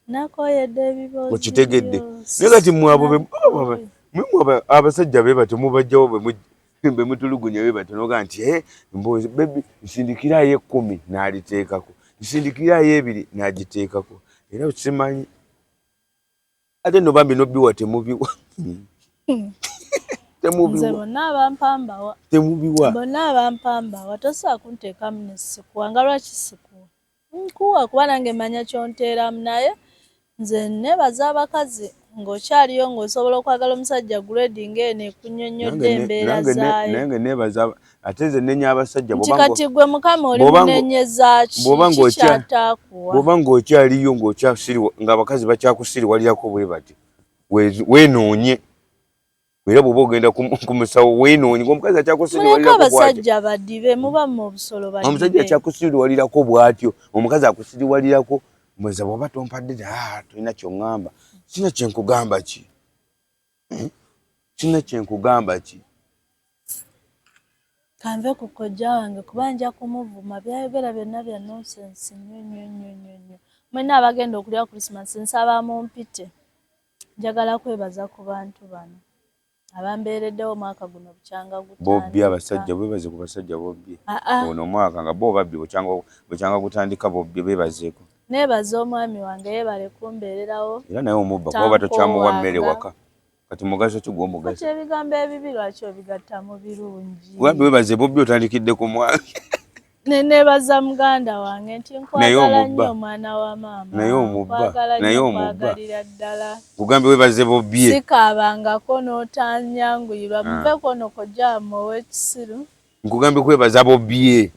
nakoyedde ebibozi okitegedde naye kati mwabo mwe abasajja be batyo mubajjawo be mutulugunya be batyo noga nti eh mboozi baby nsindikirayo ekkumi n'aliteekako nsindikirayo ebiri n'agiteekako era simanyi ate no bambi nobiwa temubiwa temubiwa bonna abampambawa temubiwa bonna abampambawa tosobola kunteekamu nesikuwa nga lwaki sikuwa nkuwa kuba nange manya kyonteeramu naye nze nebaza abakazi ng'okyaliyo ng'osobola okwagala omusajja grade ng'eno ekunnyonnyodde embeera zaayo. Nange nebaza ate nze nenya abasajja nti kati gwe mukama oli munenyeza ki kikyataakuwa bw'oba ng'okyaliyo ng'okyasiriwa ng'abakazi bakyakusiriwalirako bwe bati weenoonye era bw'oba ogenda ku musawo weenoonye ng'omukazi akyakusiriwalirako abasajja badibe muba mu obusolo badibe omusajja akyakusiriwalirako bw'atyo omukazi akusiriwalirako mweza bw'oba tompadde ah tolina ky'oŋŋamba sina kye nkugamba ki sina kye nkugamba ki kanve ku kojja wange kuba nja kumuvuma byayogera byonna bya nonsense nnyo nnyo nnyo nnyo nnyo mwenna abagenda okulya Christmas nsaba mumpite njagala kwebaza ku bantu bano abambeereddewo omwaka guno bukyanga gutandika. Bobbye abasajja bebaze ku basajja bobbye ono omwaka nga bo babbye bukyanga gutandika bobbye bebazeeko. Neebaza omwami wange yeebale kumbeererawo era naye omubba kuba tokyamuwa mmere waka. Kati mugaso ki gw'omugasa? Kati ebigambo ebibi lwaki obigatta mu birungi? Wambi webaze bobbi otandikidde ku mwange. Nenebaza muganda wange nti nkwagala nnyo omwana wa maama. Naye omubba. Naye omubba. Ddala. Kugambye webaze bobbi. Sikaabangako n'otanyanguyirwa. Ah. Muve kwono kojja wammwe ow'ekisiru. Nkugambye kwebaza bobbi.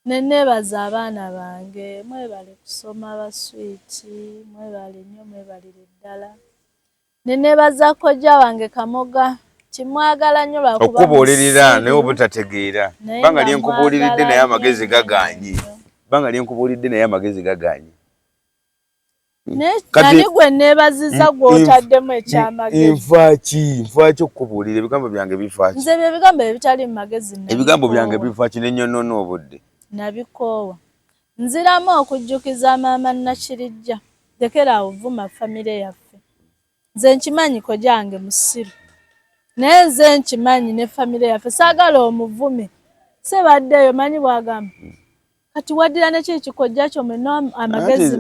Nenebaza abaana bange mwebale kusoma ba sweet mwebale nnyo mwebalire ddala. Nenebaza kojja wange Kamoga nti mwagala nnyo lwakuba Okukubuulirira naye obutategeera. Bbanga lyenkubuuliridde naye amagezi gagaanyi. Bbanga lyenkubuulidde naye amagezi gagaanyi. Nani gwe neebaziza gw'otaddemu ekyamagezi? Nfaaki nfaaki okukubuulira ebigambo byange bifaaki? Nze ebyo ebigambo ebitali mu magezi ebigambo byange bifaaki ne nnyonoona obudde. Nabikoowa. Nziramu okujjukiza maama Nakirijja lekera awo vuma famire yaffe. Nze nkimanyi kojange musiru naye nze nkimanyi ne famire yaffe saagala omuvume sebadde eyo manyi bwagamba kati waddira neki ekikojja kyo mwena amagezi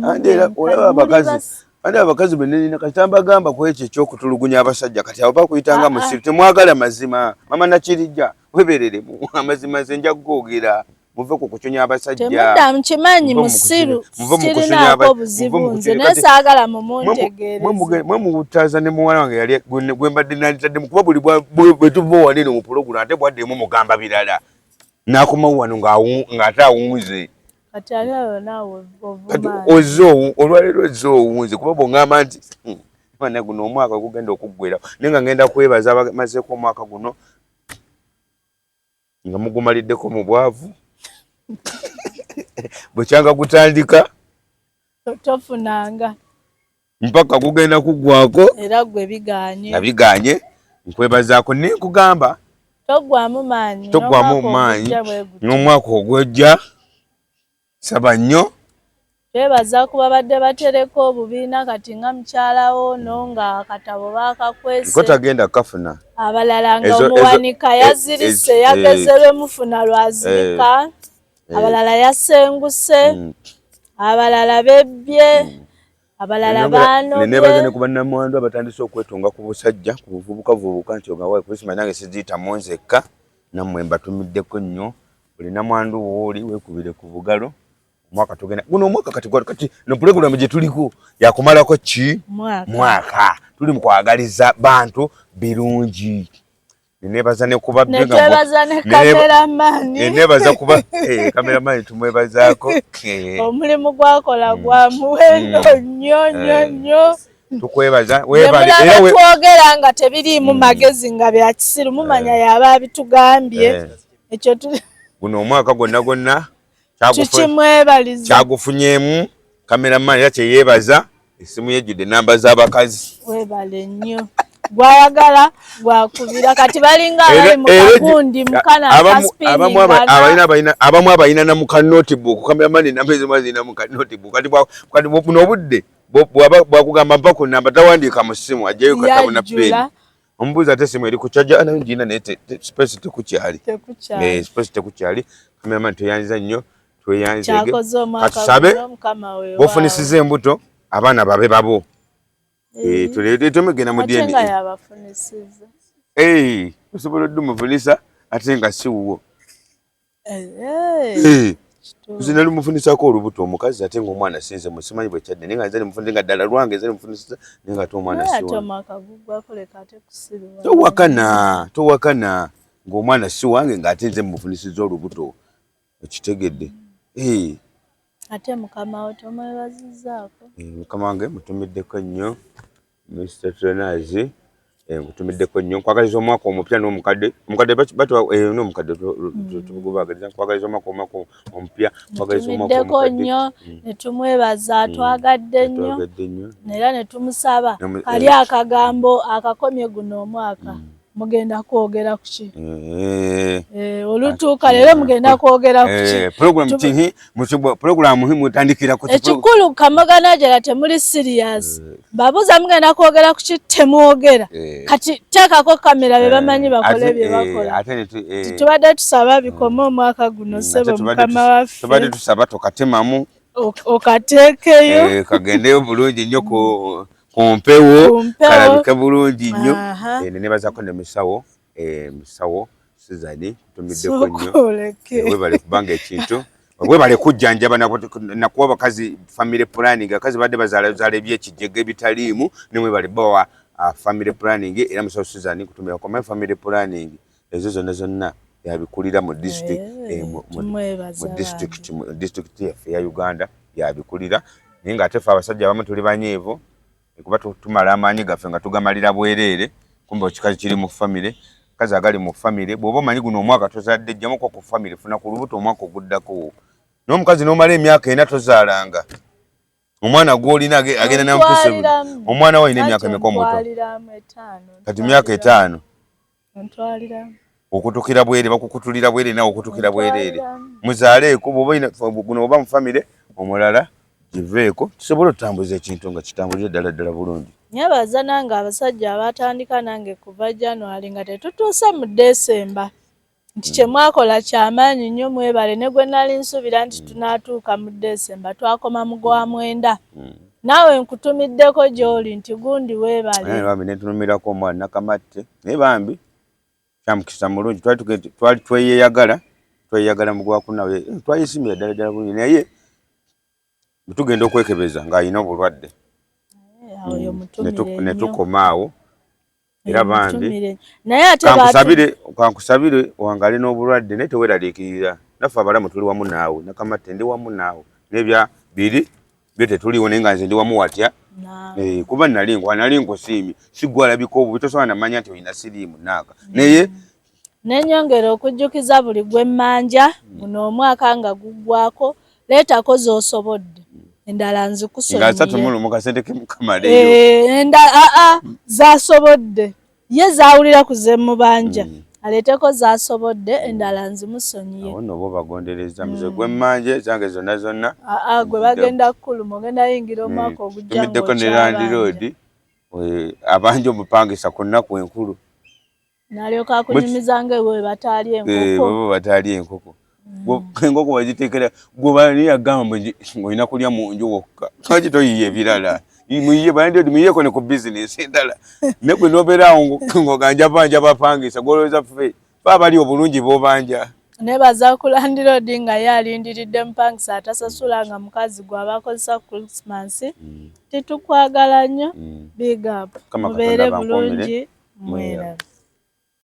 andi abakazi benenina kati tambagamba ku ekyo ekyokutulugunya abasajja kati abo bakuyitanga ah, ah. musiru temwagala mazima mama nakirijja webereremu amazima nze nja kugoogera muve ku kucunya abasajja temuddamu kimanyi musiru sirinaako buzibu nze naye saagala mumuntegeereze mwe muwutaza ne muwala wange yali gwe mbadde nanditaddemu kuba buli bwe tuva wano eno mu pulogulaamu ate bwaddemu mugamba birala n'akomawo wano ng'ate awunze kati ali awo naawe ovuma ozze olwaleero ozze owunze kuba bw'oŋŋamba nti bana guno omwaka gugenda okuggwerawo naye nga ngenda kwebaza abamazeeko omwaka guno nga mugumaliddeko mu bwavu bwekyanga gutandika tofunanga mpaka gugenda kuggwako era gwe biganye nga biganye nkwebazaako naye nkugamba toggwamu maanyi toggwamu maanyi n'omwaka ogwejja Saba nnyo. Twebaza ku babadde batereka obubiina kati nga mukyala wo ono nga akatabo baakakwese. Ko tagenda kukafuna. Abalala nga omuwanika yazirise yageze lwemufuna lwazirika. Abalala yasenguse. Abalala bebbye. Abalala baanobye. Nenebaza ne ku bannamwandu abatandise okwetunga ku busajja ku buvubuka vubuka nti ogawaye kuba nange siziyitamu nzekka nammwe mbatumiddeko nnyo. Buli namwandu wooli weekubire ku bugalo omwaka tugenda guno omwaka kati kati no pulogulaamu gye tuliko yakumalako ki mwaka tuli mu kwagaliza bantu birungi nenebaza ne kuba nenebaza kuba eh, kameramani tumwebazaako eh. omulimu gwakola mm. gwa muwendo mm. nnyo nnyo eh. nnyo tukwebaza webale era we twogera nga tebiriimu mm. magezi nga bya kisiru mumanya eh. yaba abitugambye eh. ekyo guno omwaka gwonna gwonna kikimwebaliza kyagufunyemu kameramani era kyeyebaza esimu yejjudde enamba z'abakazi webale nnyo gwayagala gwakubira kati balinga abali mu kagundi mukana abamu abalina na muka notebook kameramani enamba ezimu azirina muka notebook kati kati buno obudde bwakugamba mpa ku namba tawandiika mu ssimu ajjayo katabo na peeni omubuuza ate esimu eri kucaja nayo ngirina naye space tekukyali eh, space tekukyali kameramani tweyanziza nnyo tweyanzege katusabe bofunisiza embuto abaana babe babo eh, eh, tumegenda mu DNA osobola oddumufunisa ate nga si wuwo nze nali mufunisako olubuto omukazi ate nga omwana sinze musimanyi bwekyadde naye nga nze nemufunise nga ddala lwange nze nemufunisiza naye nga ate omwana towakana towakana ngaomwana si wange nga ate nze mufunisiza olubuto okitegedde ate mukama wo tomwebazizaako mukama wange mutumiddeko nnyo Mister Trainers eh, nkutumiddeko nnyo nkwagaliza omwaka omupya n'omukadde omukadde batwa eh, n'omukadde tubagaliza nkwagaliza omwaka omwaka omupya nkwagaliza omwaka omukadde nnyo mm. ne tumwebaza mm. twagadde nnyo era ne tumusaba kali eh. akagambo akakomye guno omwaka mm. mugenda kwogera kuki eh. Eh, olutuuka leero mugenda kwogera kuki eh, program hi mutandikira ku ekikulu kamoganajera temuli serious babuuza mugenda kwogera kuki temwogera kati teekako kamera be bamanyi bakole bye bakola tubadde tusaba bikome omwaka guno mm, ssebo mukama waffe tubadde tusaba tokatemamu okateekeyo kagendeyo bulungi nnyo ku Ku mpewo kalabike bulungi nnyo. Eh, Nenebazako ne musawo, eh, musawo Suzani tumiddeko nnyo, eh, webale kubanga ekintu webale kujjanjaba nakuwa bakazi family planning. Abakazi badde bazaala ebyekijega ebitaliimu, nemwebale bawa family planning. Era musawo Suzani kutumirako my family planning ezo zonna zonna yabikulira mu district, mu district yaffe ya Uganda yabikulira. Naye ng'ate ffe abasajja abamu tuli banyiivu kuba tumala amaanyi gaffe nga tugamalira bwereere. Kumbe ekikazi kiri mu family, kazi agali mu family. Bw'oba omanyi guno omwaka tozadde, jjamuko ku family, funa ku lubuto omwaka oguddako. N'omukazi n'omala emyaka 4 tozaalanga, omwana gw'olina agenda nampisa. Omwana we alina emyaka emeka omuto kati? Myaka 5. Okutukira bwerere, bakukutulira bwerere, nawe okutukira bwerere. Muzaaleeko bwoba guno oba mu family omulala giveeko, tusobole otutambuza ekintu nga kitambulire ddala ddala bulungi. Nyebaza nange abasajja abatandika nange kuva January nga tetutuuse mu December, nti kyemwakola kyamaanyi nnyo, mwebale. Ne gwe nali nsuubira nti tunaatuuka mu December, twakoma mu gwa 9. Naawe nkutumiddeko gy'oli nti gundi weebale. Bambi netunumirako omwana Nakamatte, naye bambi kyamukisa mulungi, twali tweyeyagala, tweyeyagala mu gwakuna, twayesimira ddala ddala bulungi, naye bwe tugenda okwekebeza ng'alina obulwadde ne tukoma awo. Era bambi kankusabire wangale n'obulwadde, naye teweeraliikirira, naffe abalamu tuli wamu naawe. Nakamatte, ndi wamu naawe, n'ebya biri byo tetuliwo, naye nga nze ndi wamu watya, eh, kuba nali nkusiimye. Si gwe alabika obubi, tosobola namanya nti olina siriimu naaka, naye Nenyongera okujjukiza buli gwemmanja guno omwaka nga guggwako, leetako z'osobodde, endala nzikusonyiye. Kasente kemukamaleyo. Eh, aa zasobodde ye zawulira ku zemubanja, aleeteko zasobodde, endala nzimusonyiye. Awo nno oba obagondereza muze gwemmanje zange zonna zonna. Aa, gwe bagenda kukuluma, ogenda yingira omwaka ogujja. Tumiddeko ne landlord abanja omupangisa ku nnaku enkulu. Nalyoka akunyumiza nga ewe bataali enkoko. Bwe bataali enkoko, enkoko bagiteekera gwe bani yagamba ng'olina kulya mu nju wokka, lwaki toyiya ebirala? Muyiye bandlord, muyiyeko ne ku bizinesi endala. Ne gwe nobeeraawo ng'oganja banja bapangisa, gwolowooza ffe fe abali obulungi b'obanja? Nebaza ku landlord nga ye alindiridde mupangisa atasasula nga mukazi gw'aba akozesa ku Christmas. Titukwagala nnyo, big up, mubeere bulungi, mwerabe.